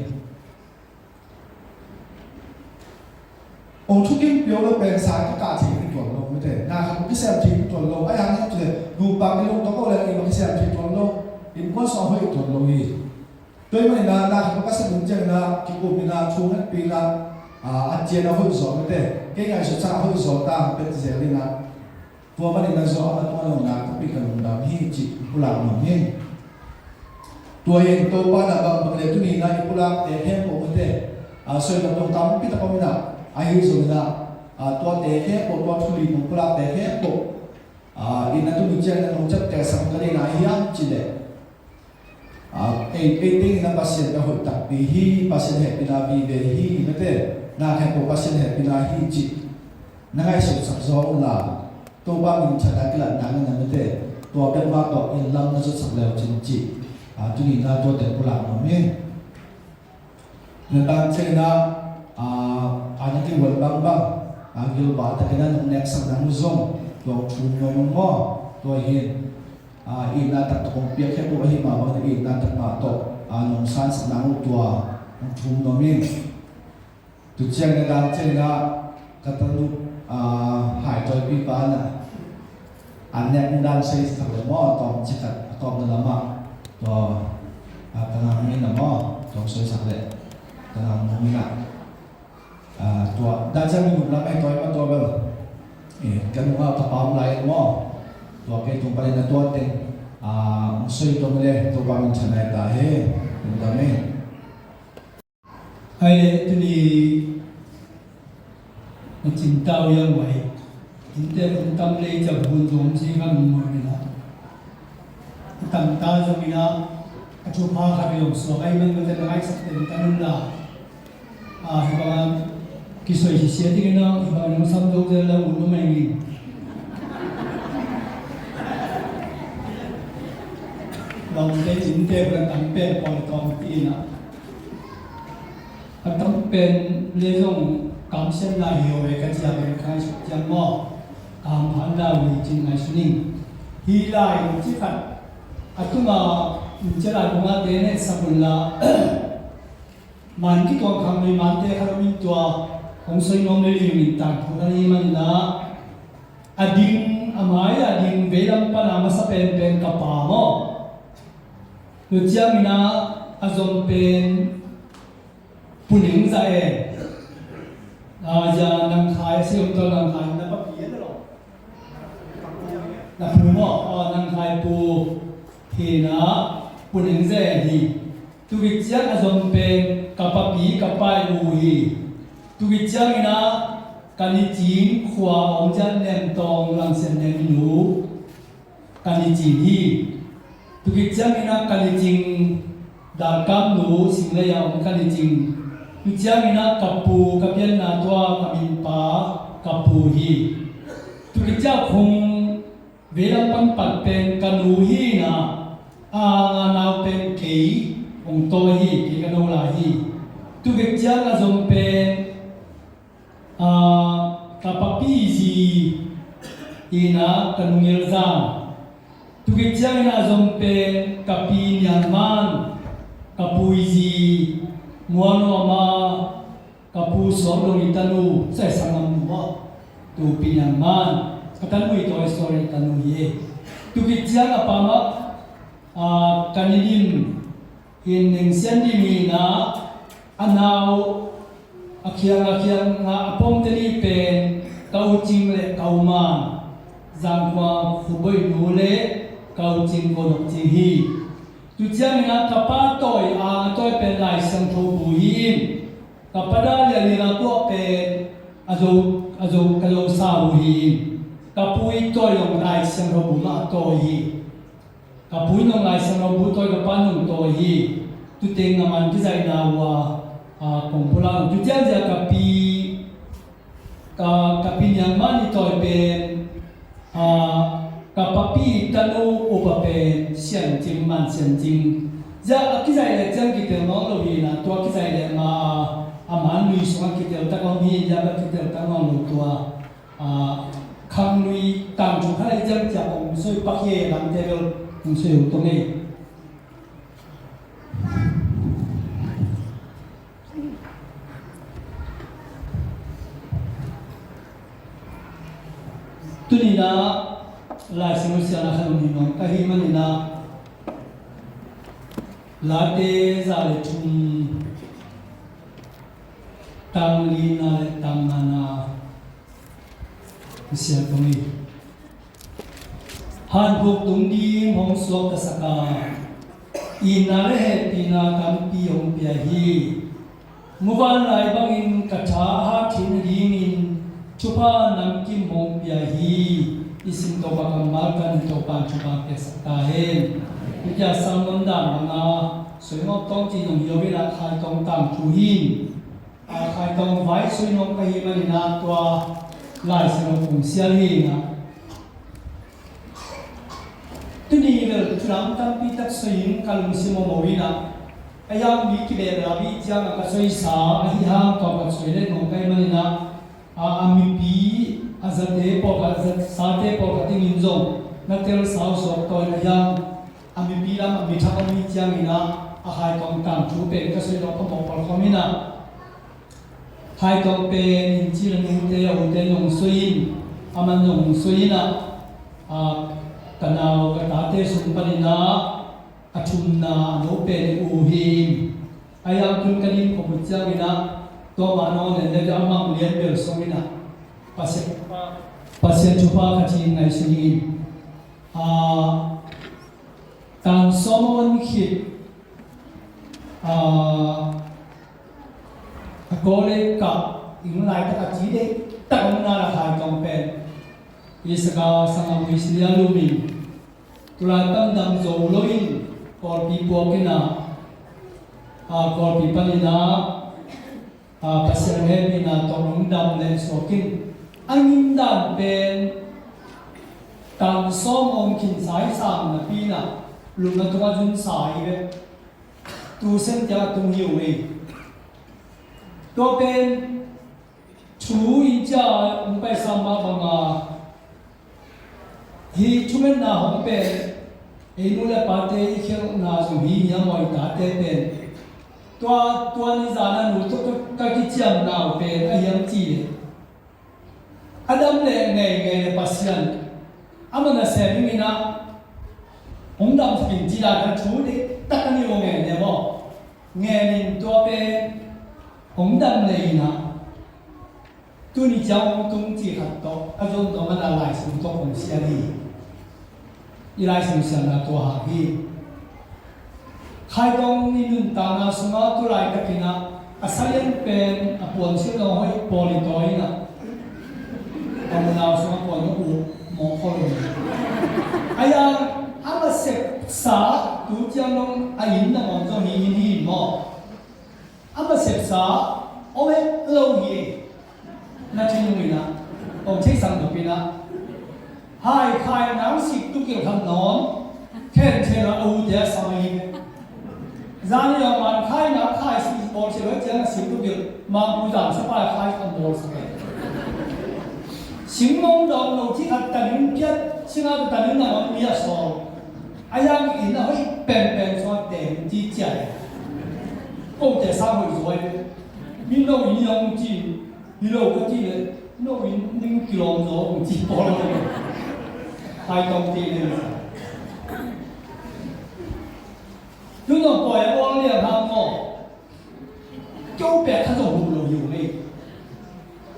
Ong thukim pio lo pen sa kikah thei hi tuan lo, mite. Na khat kisem thei hi tuan lo. Ahi hang hiam cih leh nupa kilungtong lo leh i ma kisem thei tuan lo. Innkuan sung hoih tuan lo hi. Tua ahih manin ah na khat ka sem ding ciangin ah kikum in ah thu ngetpih in ah A, a cian a hoih zaw mate, kei ngaihsutsak a hoih zaw ta, pet zel in a. Tua manin a zaw a tua lo na ka pi ka lungdam hi cih pulak nuam hi. Tua in Topa na bang bang le tuni na i pulak te khempeuh mate, a, soi na tua tampi tak om in a, ahi zong in a, a, tua te khempeuh, tua thuli nong pulak te khempeuh, a, in a tuni ciang na nong ciaptehsak ka deihna hiam cih leh, a, ei, ei teng in a Pasian ka hoih takpi hi, Pasian hehpihna vive hi, mate, na khempeuh Pasian hehpihna hi cih na ngaihsutsak zaw un la, Topa minthanna kilatna na na mate, tua bek mah tawh in lam na zotsak le uh cin cih, a, tuni na tua teng pulak nuam hi. Na dan ciangin a, a, a na kivuan bangbang, a, gilvah takin a nong neksak nang uh zong tua hong thum nuam un maw? Tua hi in, a, itna taktak hong piak khempeuh ahih mah bangin itna tak mah tawh, a, nong sansak nang uh tua hong thum nuam in. Tu ciang na dan ciangin a ka tanu, a, Hai Tawipi pa na a nek dan seisak le maw, a tawm cikhat, a tawmna lamah tua, a, ka ngang min a maw, tawm seisak le ka ngang min a, a, tua dan ciang minung lam ai tawi ma tua bel, e, ka nungah ka pam lai maw, tua kei tung panin a tua teng, a, hong soi tua mi le tua pa min chanai ta he, tung ta mi. Hai le tuni na cintau yang wai. Inte kun tam le ca hun zong si kan mo ni na. Tam ta zong ina. A chu pha kha bi long so kai man man ta ngai sak ten ta nun la. A hi ba kisoi si sia ding ina hi ba nang sam dong zel la un no mai ni. Long te cinte kun tam pen pol tong ti na. A tam pen le zong kamsiatna hi ho ve ka cia pen ka ngaihsut ciang maw? Ka hamphatna uh hi cin ngaihsun ing. Hi lai ci khat a tunga ci lai bunga te ne sabun la man kituang khang lui man te khat om in tua hong soi nuam le ling in tangthu na ni man la a ding a mai a ding veilam pana masa penpen ka pa maw? Tua ciangin a zom pen Pu Neng Za e. A, ja Nang Khai a si om tawh Nang Khai na papi e na lo. Na pu maw? A, Nang Khai pu hi na Pu Neng Za e hi. Tukik ciang a zom pen ka papi ka pai u hi. Tukik ciangin a ka nicing khua om ciang Nem Tawng Langsian Nem i nu. Ka nicing hi. Tukik ciangin a ka nicing dalkam nu Singlei a om ka nicing. Tu ciangin a ka pu ka pianna tua ka minpa ka pu hi. Tukik ciang khung veilam panpat pen ka nu hi na a nga nau pen kei hong tawi hi, kei ka no lai hi. Tukik ciang a zom pen Aa, ka papi zi ina ka nungel zan. Tukik ciangin a zom pen ka pi Niangman, ka pui zi Muanuama, ka pu Suak Dong i tanu, sai sangam nu maw. Tu pi Niangman, ka tanu i tawi story tanu hi e. Tukik ciang a pa mah, aa, ka nidim, Hin Neng Sian Dim hi na, a nau a khiang a khiang a a pom te ni pen ka u Cing le ka u Man, Zangkua Khuboih nu le ka u Cing Ko Dok Cing hi. Tu ciangin a ka pa tawi a a tawi pen Lai Siangtho bu hi in, ka pa Dalia Lina Kuak pen a zo, a zo, ka zo sa bu hi in, ka pu i tawi zong Lai Siangtho bu mah a tawi hi. Ka pu in nong Lai Siangtho bu tawi, ka pa nong tawi hi. Tuteng a man kizaihna uh a, a, kong pulak. Tu ciang zia ka pi, ka, ka pi Niangman i tawi pen, a, ka papi tanu upa pen Sian Cing, Man Sian Cing. Zia a kizaih leh ciang kitel mawk lo hi na, tua kizaih leh ma a, a man lui sungah kitel tak om hi, zia a kitel tak mawk lo tua. A, khanglui tangthu khat a i ciamciam hong soi pak hi e, lamte bel hong soi hong tong e. Tuni na Lai Siangtho siangna khat hong hi nuam ka hi manin a, Late za le thum Tang lina le tang ngana. Sia kong i. Hankhuk tung ding hong suak ka sak a, itna le hehpihna tampi hong pia hi. Muvanlai bangin ka tha a hat theihna dingin thupha namkim hong pia hi. I sim Topa kammal kan Topa thupha piaksak ta hen. Hih a sermon dan banga Suaimawk Tawng ci zong hi lo in a, Khai Tawng tangthu hi. A, Khai Tawng vai soi nuam ka hih manin a, tua Lai Siangtho kong sial hi a. Tuni bel thu dang tampi tak soi in ka lungsim a mo in a. A, a mi kibehlap ahih ciangin ka soisa ahih hang tua ka soi lel nuam ka hih manin a, a, a mipi, a zate pawlkhat, a zasate pawlkhat in zong na telsa uh suak tawh in a, a, a mipi lam a mi thak a mi ciangin a, a Khai Tawng tangthu pen ka soi lo ka mawh pawlkhawm in a. Khai Tawng pen in ci le nute a ute nong soi in, a man nong soi in a, a, ka nau ka tate sung panin a, a thumna a no pen i u hi. A, a tun ka dim khop uh ciangin a, tua mah nong nen le a mang lian bel song in a, Pasian, Pasian thupha ka ci ngaihsun in. A, tan sawm a on khit, a, a kawlei kah ing laitak a ci deih tak om na la Khai Tawng pen. I saka sanga mui silia lumin. Tulai pan dam zo lo in Kawlpi puak in a, a, Kawlpi panin a, a, Pasian hehpihna tawh hong dam leh suak in. A ngim dan pen tan sawm om khin sa i sang napi in a, lupna tungah zun sa hi ve. Tu sem tiang a tung hi uh ei. Tua pen thu in cia hong paisa mah banga, hih thungetna hong pen ei nu le pate i khelhna zong hi hiam aw, i tate pen? Tua, tua ni zan a nu tawh ka, ka kiciamna uh pen a hiam cih leh, a dam leh ngeingei leh Pasian a man a sem in a, hong damsak in ci dan a thu deih tak a ni uh ngen leh maw? Ngen in tua pen hong dam leh in a, tuni ciang hong tung cih khat tawh a zon tawh man a Lai Siangtho tawh kong sial hi. I Lai Siangtho sialna tua hang hi. Khai Tawng i nuntakna sungah tu laitakin a, a salian pen a puan sil lo hoih pawl i tawi in a, a unau sungah puan lo uh mawk khol lo. A yang a masepsa tu ciang dong a inn nangawn zong hi in hi maw? A masepsa om het lo hi. Na thinlung in a, om thei sang nop in a. Hai khai nang sik tukil khat nawn khen thei lo a, a ute a sang hi. Zan i a man khai nang khai sik bawl thei lo ciang a sik tukil, mang pu zan sa pa khai khat bawl sa hi. Sing mong dawng lo ci khat tanin piat, singa tanin na mi a sawl. A yang in a hoih penpen sua teng ci ciai. Ko te sa hoih zoi. Mi lo in yang ci, mi lo ka ci le, lo in ning kilom zo ci pawl. Khai Tawng ti le. Tu no poi a ong liang ham mo. Keu pek kha zong huh lo hi uh ngei.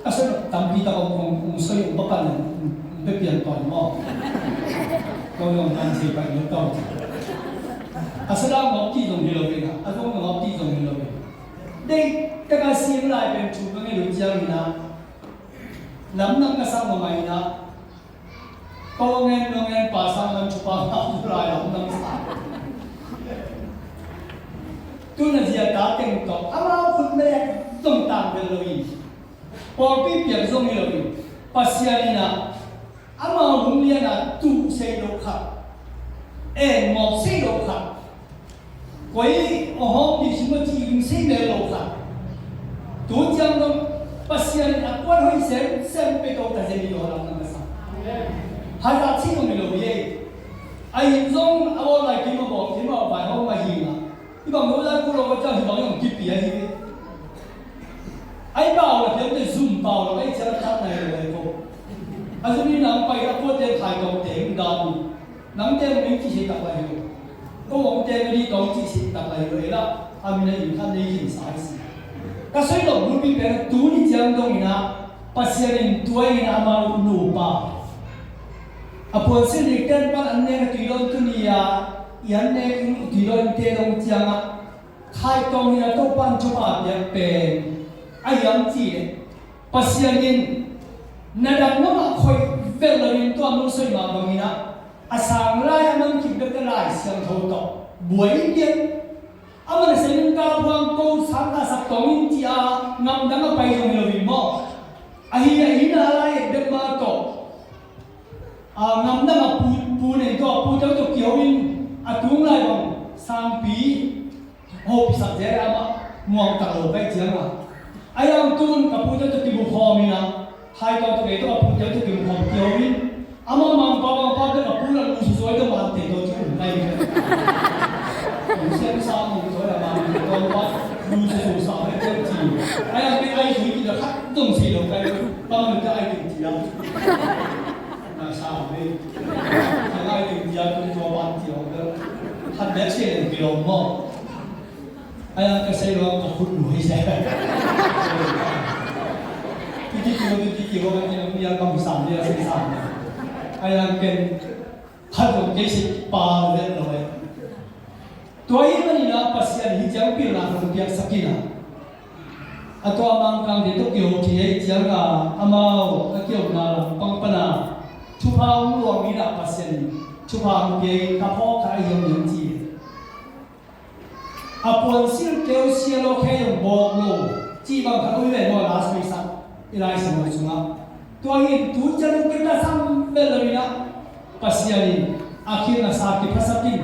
A soi lo tampi tak om, om, om soi om papan om, om pe pian tawn maw. Keu zong nan si pai lo tawn. A soi la ngawk ti zong hi lo hi na, a zong ngawk ti zong hi lo hi. Dei, taka sim lai pen thu ka ngei lo ciang hi na. Lam nang ka sang ma mai na. Ko ngen, no ngen, pa sang man chu pa ngau lai lam nang sa. Tu na zia ta teng tawh, amau khut me zong tang bel lo in. Pawlpi piak zong hi lo in. Pasian in a, amau hong lian a tu sei lo khat. En mawk sei lo khat. Koi a hawm dih sim a ci lim sei mel lo kha. Tu ciang dong Pasian in a kuan hoih semsem pe ko ta zen i daw lam na ka sa. Hai ta ci dong i lo ye. A in zong a aw lai kim a bawk kim a vai hawm a hi na. I bang lo lai ku lo ka ciang hi bang yong kipi a hi ve. Ai pau la piang te zum pau la ai ciang khat nai lo lai ko. A zum i nang pai a kuat te khai kong te hong dan. Nang te hong nei ci si tak lai lo. Ko hong te nei di tong ci si tak lai lo. Ela a min a in khan nei in sa si. Ka soi lo bulpi pen a tuni ciang dongin ah Pasian in tua in amau nupa a puansilh dik ten pan an nek a tui dawn tuni a i an nek in tui dawn te dong ciangah Khai Tawng hi a Topa in thupha piak pen a hiam cih leh Pasian in na dang ngamah khoih vel loin tua nung soi mah bangin ah a sang lai a man kik bek a Lai Siangtho tawh buai in piak. Amah na sem in ka huang ko sang ka sak tawng in ci a ngamdang a pai zong hi lo in maw? Ahi a inn a lai et bek mah tawh a ngamdang a pu pu nei tawh a pute tawh kiho in a tung lai bang sangpi hopsak zel a amah muang tak lo kai ciang a. A yang tun ka pute tawh kimu khawm in a Khai Tawng tawh kei tawh a pute tawh kimu khawm kiho in amah mangpa mangpa tawh a pu la lu susuai tawh mante tawh ci um kai in. Ong siam sa mong tawh a mante tawh pa lu susuai sa mai tawh ci. A yang tun ai sui ki da khat tong si lo kai pa mante ai tun ci a. Na sa mai. Ka lai tun ci a tun tua ban ci a. Khat bek si len ki lo maw? Aya ka sei lo ka khut nuai se. Tiki tiki tiki tiki ho ka tina mia bang sam dia sei sam. Aya ken khat lo kei sei pa lo le lo e. Tua hi manin ah Pasian hi ciang pilna hong piaksak in ah a tua Mangkangte tawh kiho thei hi ciang a amau a kiho na lam pang pan a thupha hong luang in ah Pasian in thupha hong pia in ka phawk kha a hiam hiam ci. A puansilh keu sia lo khe zong bawk lo cih bang khat ui ve maw la soisak i Lai Siangtho sungah. Tua hi in tu ciang in kei ka sam vel lo in ah Pasian in a khilna sa kiphasak in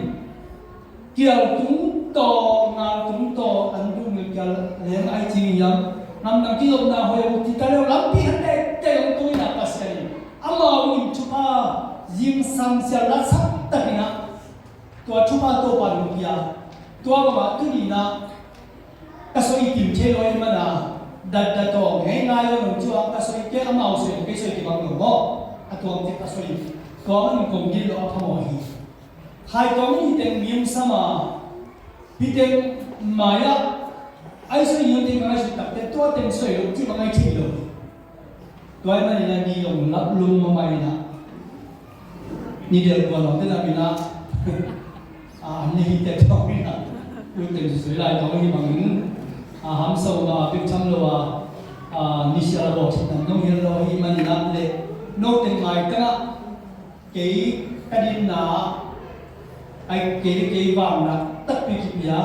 kial tung tawh ngal tung tawh an duh ngilh kial leng ai cing hiam. Namdang kizopna hoih uh ti ta leu lampi khat tete hong tung in ah Pasian in amau in thupha zingsang sia latsak tak in ah tua thupha Topa in hong pia. Tua bangah tuni in ah ka soi kim thei lo ahih man a datdat aw ngei ngai lo nong cu ah ka soi kei amau soi kei soi kibang lo maw? A tuam tek ka soi tua man kong gil lo a phamawh hi. Khai Tawng in hi teng ngim sam a hi teng mai ah ai soi ngim teng ngai soi tak teng tua teng soi lo cih bang ai thei lo hi. Tua ahih manin ah ni zong lap lum mahmah in ah ni del kua lawng te lam in ah a an ni hi te thawng in ah lu teng sui lai thawng hi bangin a hamsa uh a bik tham lo a a ni sia la bawk thit nam dong hial lo ahih manin ah le no teng ngai tengah kei ka dinna ah ai kei le kei vanna takpi kipia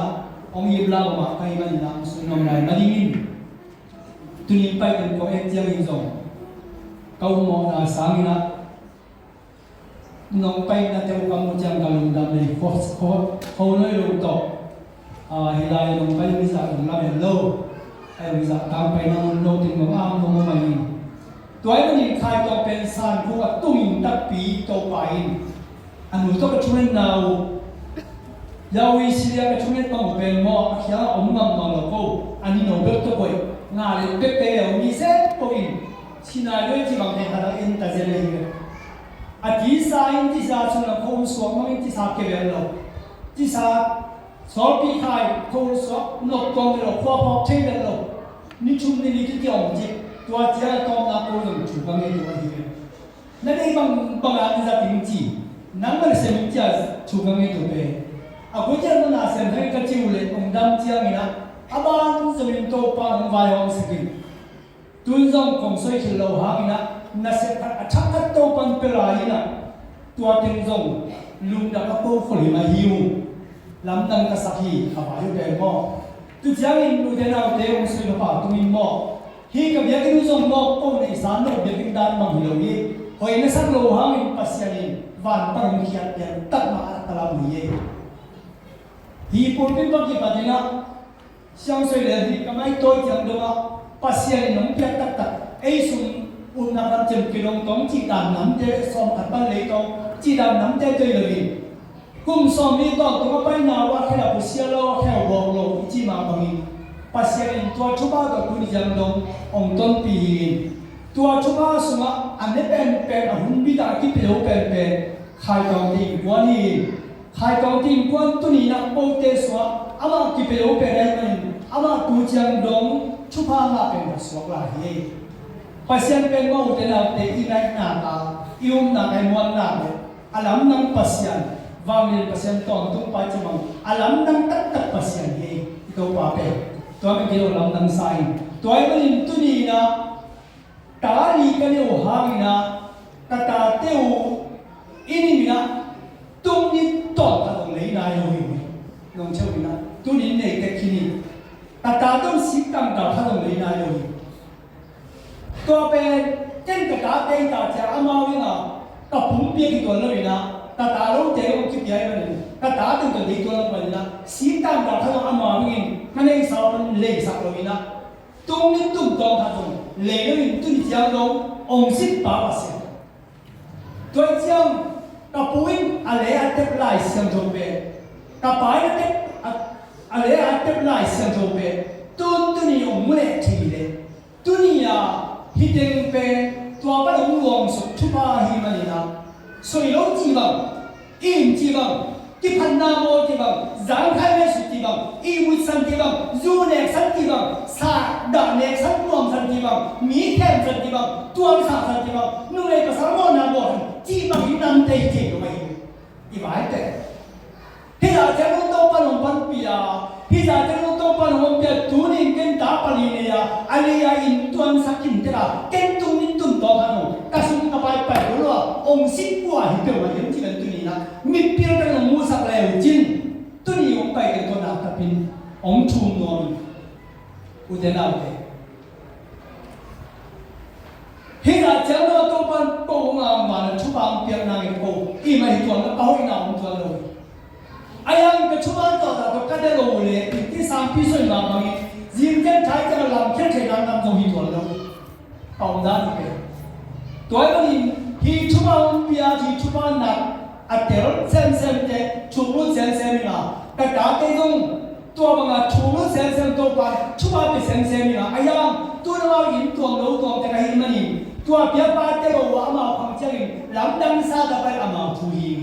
hong hip la mahmah ka hih manin ah hong sui nuam lai ma dingin Tunin pai teng kong et ciangin zong ka ummawhna sangin ah nong paina teuh ka muh ciang ka lungdam lei kho kho kho noi lo tawh. Hi lai nong pai mi zah nong lamen lo. Ai mi zah tang paina mun lo teng nong am nong mawh mai in. Tua ahih manin Khai Tawng pen san kung a tungin takpi Topa in a nu tawh ka thungetna uh Yau i Syria ka thunget bang uh pen maw a khiang a om ngam bang lo ko a ni no bek tawh koih nga le bek pe le om ni se ko in Sinai lo in ci bang he khat a en ta zel ahi ve. A tisa in tisa sung lam kho um suak mang in tisa ke vel lo tisa sawlpi khai kho um suak nop kong vel lo khua phawk thei vel lo ni thum ni li titi om ci tua cia tawmna ko zong thu ka ngei lo ahi ve. Na deih bang bang a na zat ding ci nangmah na sem in cia thu ka ngei tua pen a kua cian mana sem thang ka ci uh leh kong dam ciangin ah a ban zongin Topa hong vaihawm sak in tun zong kong soi khil lo hangin ah na sep khat a thak khat Topan pia lai in ah tua teng zong lungdam a ko khol hi mah hi uh. Lamdang ka sak hi a vai uh pen maw? Tu ciangin ute naute hong soi ka pa tungin maw? Hih ka biakinn uh zong mawk ko neihsa no biakinn dan bang hi lo hi. Hoih na sak lo hangin Pasian in van pan hong khiat pian tak mah a ka lam hi. Hih pulpit bang kipat in ah siang soi le hih ka maitawi ciang dong ah Pasian in hong piak taktak ei sung utnak lam cem kei dong tawng cih dan namte sawm khat pan lei tawng cih dan namte tawh hi lo hi. Kum sawmli tawntung a paina uh a khedap uh sia lo a kheu bawk lo i cih mah bangin Pasian in tua thupha tawh tuni ciang dong hong tonpih hi in tua thupha sungah a ne penpen a hun bit ah a kipia lo penpen Khai Tawng te innkuan hi in Khai Tawng te innkuan tuni in ah kote sungah amah kipia lo pen ahih manin amah tu ciang dong Thupha ngah pen ka suak lai hi. Pasian pen mah ute naute i naihnak a, i upnak a, i muannak le a lamdang Pasian, vanglian Pasian tawntung pa i cih bang a lamdang taktak Pasian hi. I Topa pen tua pen kei lo lamdang sa in. Tua ahih manin tuni in ah ta li ka neih uh hangin ah ka tate uh i ning in ah tung ni tawn khat zong lei nai lo hi. Nong cheu in ah tuni in nei tek khin hi. Ka tate uh sik tangtang khat zong lei nai lo hi. Tua pen ken ka tate hi ta ciang amau in ah ka pumpi a kituan lo in ah ka ta lote uh kipia ahih manin ka tate uh ka lei tuan lo ahih manin ah sik tangtang khat zong amau in ka neihsa uh leisak lo in ah tung ni tum tawn khat zong lei lo in tuni ciang dong hong sik pa Pasian. Tua ciang ka pu in a le a tep Lai Siangtho pen, ka pa in a tep a, a le a tep Lai Siangtho pen tun tuni hong mu leh thei leh tuni a hi teng pen tua pan hong luang suk thupha hi manin ah soi lo ci bang, in ci bang, kiphatna mawl ti bang, zangkhai mehsut ti bang, ihmut san ti bang, zu nek san ti bang, sa dah nek san nuam san ti bang, mi khem san ti bang, tuam sa san ti bang, nunglei pasal mawhna mawl san ti bang, i namte hi thei lo ahi. I vai te. Hi zah ciang nong Topa nong panpih a, hi zah ciang nong Topa nong panpih a, tunin ken ta pali nei a, a lei a inn tuansak in tek a, ken tung nin tum tawng khat nong ka sung ka pai pai lo a, ong sik kua hi peuh a hiam ci ven tunin a, mitpil ka nong musak le uh cin. Tuni hong pai ken tua nak tapin hong thum nuam in. Ute naute. Hih zah ciang lo Topan ko hong a man a thupha hong piak nangin ko i mah hi tuan lo, ka hoihna hong tuan lo. A yang ka thupha tawh zah tawh ka de lo le, i ti sangpi soi mah bangin zing ciang thai ciang a lam khial thei nang nam zong hi tuan lo. Ka om dan hi peuh. Tua ahih manin hih thupha hong piak, hih thupha nak a tel semsemte, thuklut semsem in a, ka tate zong tua banga thuklut semsem, Topa thupha pia semsem in a, a yang tu nangau inn tuam lo tuam tek ahih manin tua piakpate lo uh a amau khang ciangin lamdang sa ka pai amau thu hi.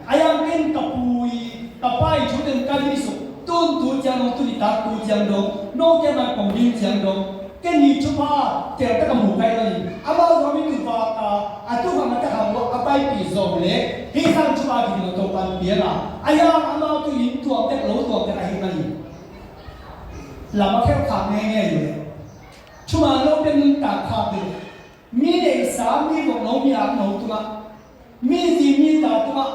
A yang ken ka pu i ka pa i thu ten ka dih suk tun tu ciang dong, tuni tak tu ciang dong, note mah kong ding ciang dong. Ken hih thupha tel tak a mu kai lo in amau zong mi tu vak a, a tu vak a tak a mu a paipih zong le hih sang thupha kiding a Topan piang a, a yang amau tu inn tuam tek lo tuam tek ahih manin lam a khelh khak ngeingei le thuman lo pen nuntak khak ding. Mi neihsa, mi vokno, mi akno tungah, mi zi mi ta tungah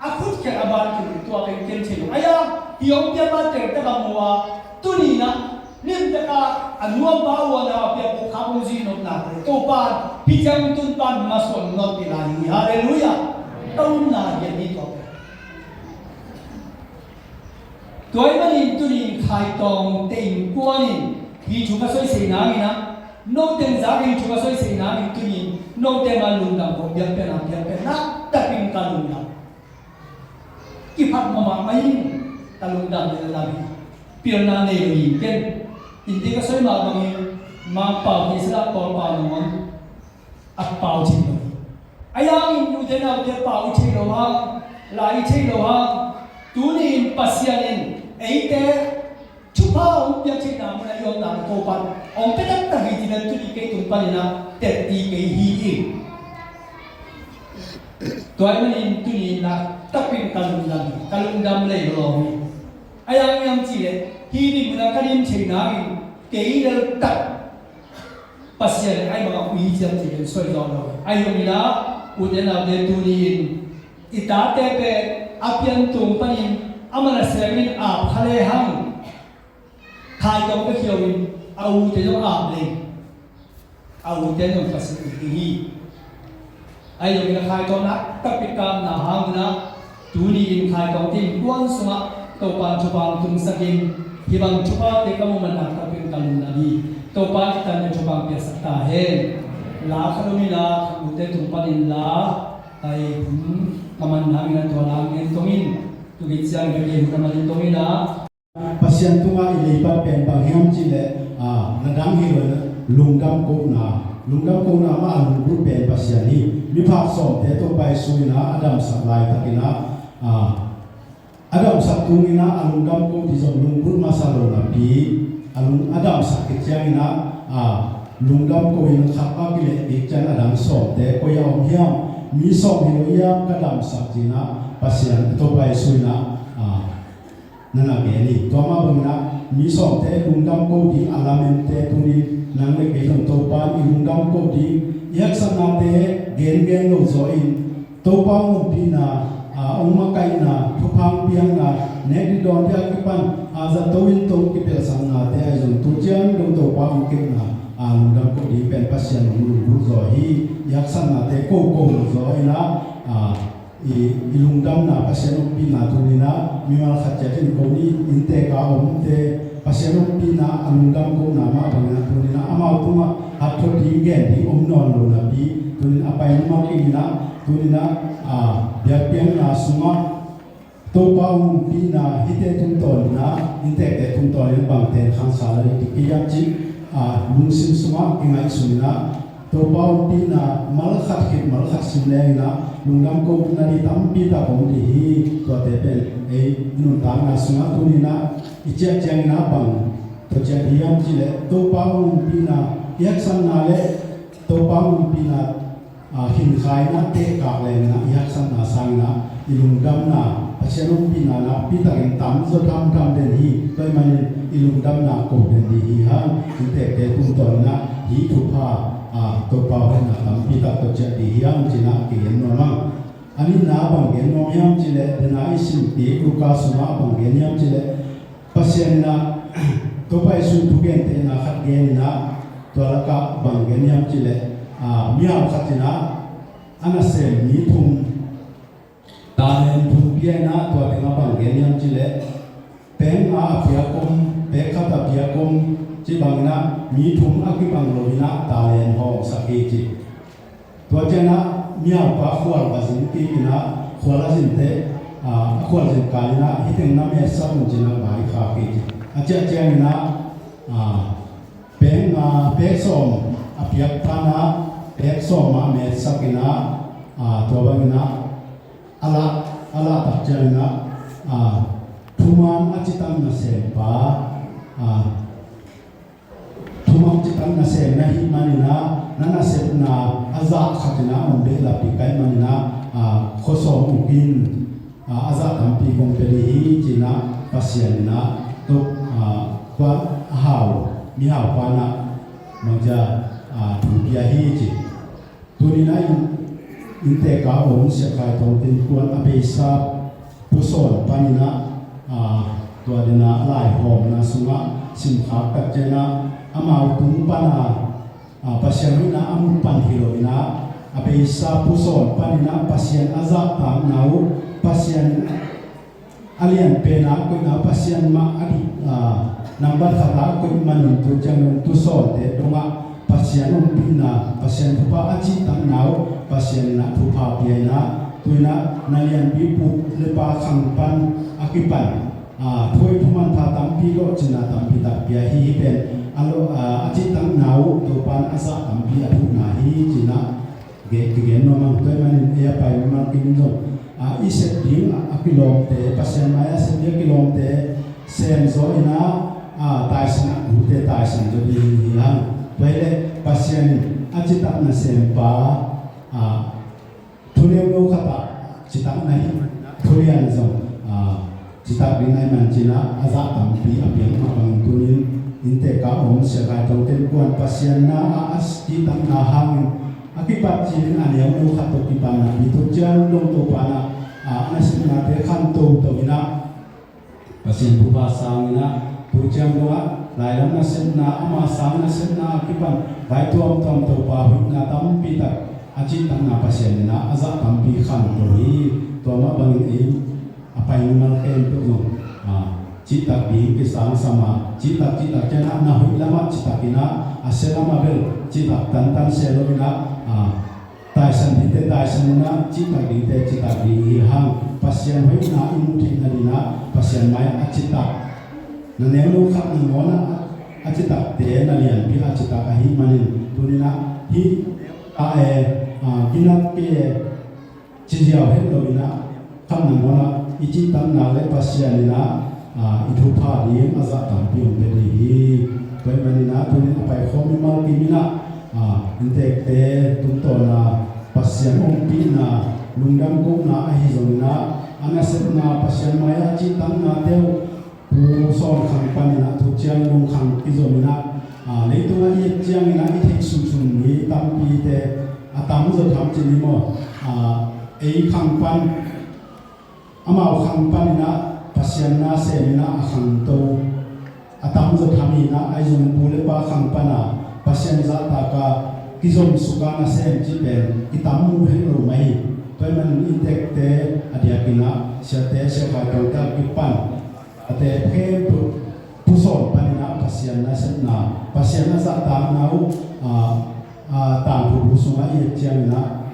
a khut khelh a ban khin tua pen ken thei lo. A yang hih hong piak a tel tak a mu a, tuni in a lim tak a a nuam pa uh a na a piak uh khak hong zui nop nak le Topan hih ciang tun pan masuan nop pi lai hi. Halleluiah. Ka umna hian ni tua pen. Tua ahih manin tuni in Khai Tawngte innkuan in hih thu ka soisei nangin a, note in zak in thu ka soisei nangin tuni in note mah lungdam ko biak pen a, biak pen na tak in ka lungdam. Kiphat mahmah mai in ka lungdam le lam hi. Pilna nei lo in ken. Innte ka soi mah bangin Mangpau ti sila Kawlpau nangawn a pau thei lo. A yang in ute naute pau i thei lo hang, lai i thei lo hang. Tuni in Pasian in eite thupha hong piak theihna mun a i omna ko pan hong pia taktak hi ci ven tuni kei tung panin a tetti kei hi in. Tua ahih manin tuni in a takpin ka lungdam hi, ka lungdam lei lo hi. A yang in a om cih leh hih ding mun a ka dim theihna in kei lel tak Pasian in a i bangah ui ciam ci ken soi zaw lo. Ahi zongin ah ute naute tuni in i tate pen a pian tung panin a man a sem in ap kha le hang Khai Tawng ka khio in a ute zong ap le a ute zong Pasian in hi. Ahi zongin a Khai Tawng na takpi kamna hangin ah tuni in Khai Tawngte innkuan sungah Topan thupha hong tungsak in hih bang thuphate ka muh man na takpi in ka lungdam hi. Topan i tan le thupha hong piaksak ta hen. La khat om in ah ka ute tung panin la ai hun ka man nangin ah tua la ngen tong in. Tukiciang ka kei hun a man in tong in ah Pasian tungah i leipat pen bang hiam cih leh, a, na dang hi lo in lungdam kohna, lungdam kohna mah a lunggulh pen Pasian hi. Miphak sawmte Topa Jesu in a damsak laitakin a, a, a damsak tungin a lungdam koh ding zong lunggulh masa lo napi, a lung a damsak khit ciangin ah, a, lungdam ko in khat a kileh bik ciang a dang sawmte koi a om hiam, mi sawm hi lo hiam ka damsak ci-in ah Pasian Topa Jesu in ah, a, na na gen hi. Tua mah bangin ah mi sawmte lungdam ko ding a lamente tuni nang le kei zong Topa in i lungdam ko ding, i haksatnate gengen lo zaw in Topa hong ompihna, a, hong makaihna, thupha hong piakna, nek ding dawn ding a kipan, a, zato in to kipelhsaknate ahi zong tu ciang dong Topa hong kepna, a, lungdam ko ding pen Pasian hong lunggulh zaw hi. I haksatnate koko lo zaw in ah, a, i, i lungdamna Pasian ompihna tuni in ah mimal khat ciat in ko ni inntek a omte Pasian ompihna a lungdam kohna mah bangin ah tuni in ah amau tungah hatkhiat ding gen ding om nawn lo napi tuni in a pai nuam kei in ah tuni in ah, a, biakpiakna sungah Topa hong ompihna hihte tungtawn in ah inntekte tungtawn in ah bang ten khangsa lai ding kei hiam cih, a, lungsim sungah kingaihsun in ah Topa ompihna malkhat khit malkhat sim leng in ah lungdam ko nading tampi tak om ding hi. Tuate pen ei nuntakna sungah tuni in ah i ciah ciangin ah bang tawh ciah ding hiam cih leh Topa ompihna i haksatna le Topa ompihna, a, hinkhai in ah tehkak leng in ah i haksatna sangin ah i lungdamna Pasian ompihna nakpi takin tamzaw thamtham den hi. Tua ahih manin i lungdamna ko den ding hi hang. Inntekte tungtawn in ah hih thupha, a, Topa hoihna tampi tak tawh ciah ding hi hang ci-in ah kigen nuam hang. A nihna bang gen nuam hiam cih leh dena i sim kik Luka sungah bang gen hiam cih leh Pasian in ah Topa Jesu thugentehna khat gen in ah tua lakah bang gen hiam cih leh, a, mihau khat in ah a nasem mi thum talent thum pia in ah tua tengah bang gen hiam cih leh pek nga a piak om, pek khat a piak om cih bangin ah mi thum a kibang lo in ah talent hawmsak hi ci. Tua ciangin ah mihaupa khual va zin kik in ah khual a zin teh, a, a khual zin kal in ah hih teng na metsak un ci-in ah vaikhak hi ci. A ciah ciangin ah, a, pek nga, pek sawm a piak pa in ah pek sawm mah metsak in ah, a, tua bangin ah a lah, a lah tak ciangin ah, a, thuman a citak nasempa, a, thuman citak nasem na hih manin ah na nasepna a zah khat in ah om behlap ding ka hih manin ah, a, khuasawm uk in, a, a zah tampi kong pia ding hi ci-in ah Pasian in ah tua, a, kua a hau mihaupa in ah mangcia, a, thu pia hi ci. Tuni in ah inn, inntek a om Sia Khai Thawng Tin Kuan a beisa Pu Sawn panin ah, a, tua dena a laihawmna sungah simkhak tak ciangin ah amau tung pan a, a, Pasian hoihna a mu pan hi lo in ah a beisa Pu Sawn panin ah Pasian a zahtakna uh, Pasian a lianpen a koihna Pasian mah a dik, a, nambat khat a koih manin tu ciang dong Pu Sawnte dongah Pasian ompihna, Pasian thupha a cihtakna uh Pasian in ah thupha pia in ah tu in ah na lianpi pu le pa khang pan a kipan, a, thu hoih thu manpha tampi lawhcinna tampi tak pia hi. Hih pen a lawh, a, a cihtakna uh Topa in a zah tampi a thuhna hi ci-in ah Gen, kigen nuam hang. Tua ahih manin ei a pai mimal kim zong, a, i sep ding a, a kilawmte, Pasian mai a sep ding a kilawmte sem zaw in ah, a, taisan a gute taisan zaw ding hi hang. Tua hi leh Pasian in a citak nasempa, a, thuneu no khat ah citak na hi, thulian zong, a, citak ding ahih man ci-in ah a zah tampi a piang mah bangin tuni-in inntek a om Sia Khai Thawng Tin Kuan Pasian na ah a citakna hangin a kipat cil in a neu no khat tawh kipan napi tu ciang dong Topa in ah, a, a nasepnate khan toto in ah Pasian thupha sang in ah tu ciang dong ah lailam nasepna, ama sang nasepna a kipan vai tuamtuam Topa huhna tampi tak a citakna Pasian in ah a zah tampi khanto hi. Tua mah bangin ei a pai mimal khempeuh zong, a, cihtak ding kisangsam a, cihtak cihtak ciangin ah na hoih lamah cihtak in ah, a sia lamah bel cihtak tantan se lo in ah, a, taisan dingte taisan in ah, cihtak dingte cihtak ding hi hang. Pasian hoihna i muh theih nadingin ah Pasian mai a cihtak na neu no khat nangawn ah a citakte na lianpi a citak ahih manin tuni-in ah hih a e, a, ginat kei e, ci ziau het lo in ah khat nangawn ah i cihtakna le Pasian in ah i thupha ding a zah tampi hong pia ding hi. Tua ahih manin ah tunin a paikhawm mimal kim in ah inntekte tungtawna Pasian ompihna, lungdam kohna ahi zongin ah a nasepna Pasian mai-ah cihtaknate uh Pu Sawn khang panin ah thuciam lungkham kizom in ah leitungah i et ciangin ah i theih sunsun mi tampite a tamzaw tham cih ni maw, ei khang pan amau khang panin ah Pasian nasem in ah a khangto a tamzaw tham hi in ah, ahi zongin pu le pa khang pan a Pasian zahtak a kizomsuk a nasem cih pen i tam mu het lo mah hi. Tua ahih manin inntekte a diakin ah siate siakhai tawngte a kipan a te khempeuh Pu Sawn panin ah Pasian nasepna, Pasian a zahtakna uh tangthu bu sungah i et ciangin ah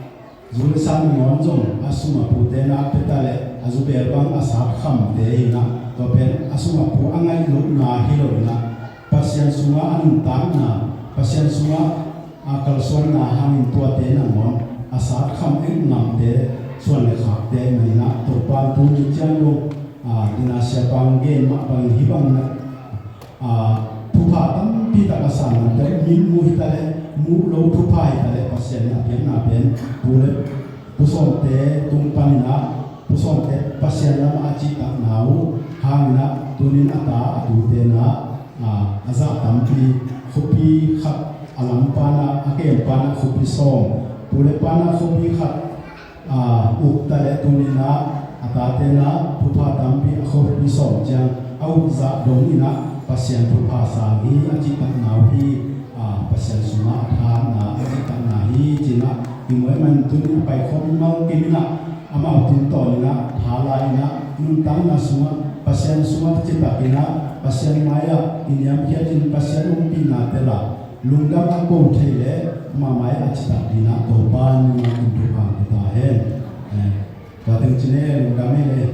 zu le sa nangawn zong a sum a pute na pia ta leh a zu bel bang a sat khamte hi in ah, tua pen a sum a pu a ngaih lohna hi lo in ah, Pasian sungah a nuntakna, Pasian sungah a kalsuanna hangin tuate nangawn a sat kham eng ngamte, suan le khakte ahih manin ah Topa'n tuni ciang dong dina siapa hong gen mah bangin hih bang in ah thupha tampi tak a san nate, mi muh hi ta leh muh lo thupha hi ta leh Pasian in a piakna pen pu le Pu Sawnte tung panin ah Pu Sawnte Pasian lamah a cihtakna uh hangin ah tunin a ta a tute in ah a zah tampi, khuapi khat a lam pan ah, a kem pan ah khuapi sawm, pu le pa in ah khuapi khat uk ta leh tunin ah a tate in ah thupha tampi a khuapi sawm ciang a uk zah dongin ah Pasian thupha sang hi, a cihtakna uh hi, Pasian sungah a thahatna a cihtakna hi ci-in ah i muh ahih manin tunin a paikhawm mimal kim in ah amau tungtawnin ah tha la-in ah nuntakna sungah Pasian sungah citakin ah Pasian mai-ah i niamkhiatin Pasian ompihna tel a lungdam a ko thei leh amah mai-ah a citak dingin ah Topa'n mimal kim thupha hong pia ta hen. Tua teng ci ni e, lungdam hi leh.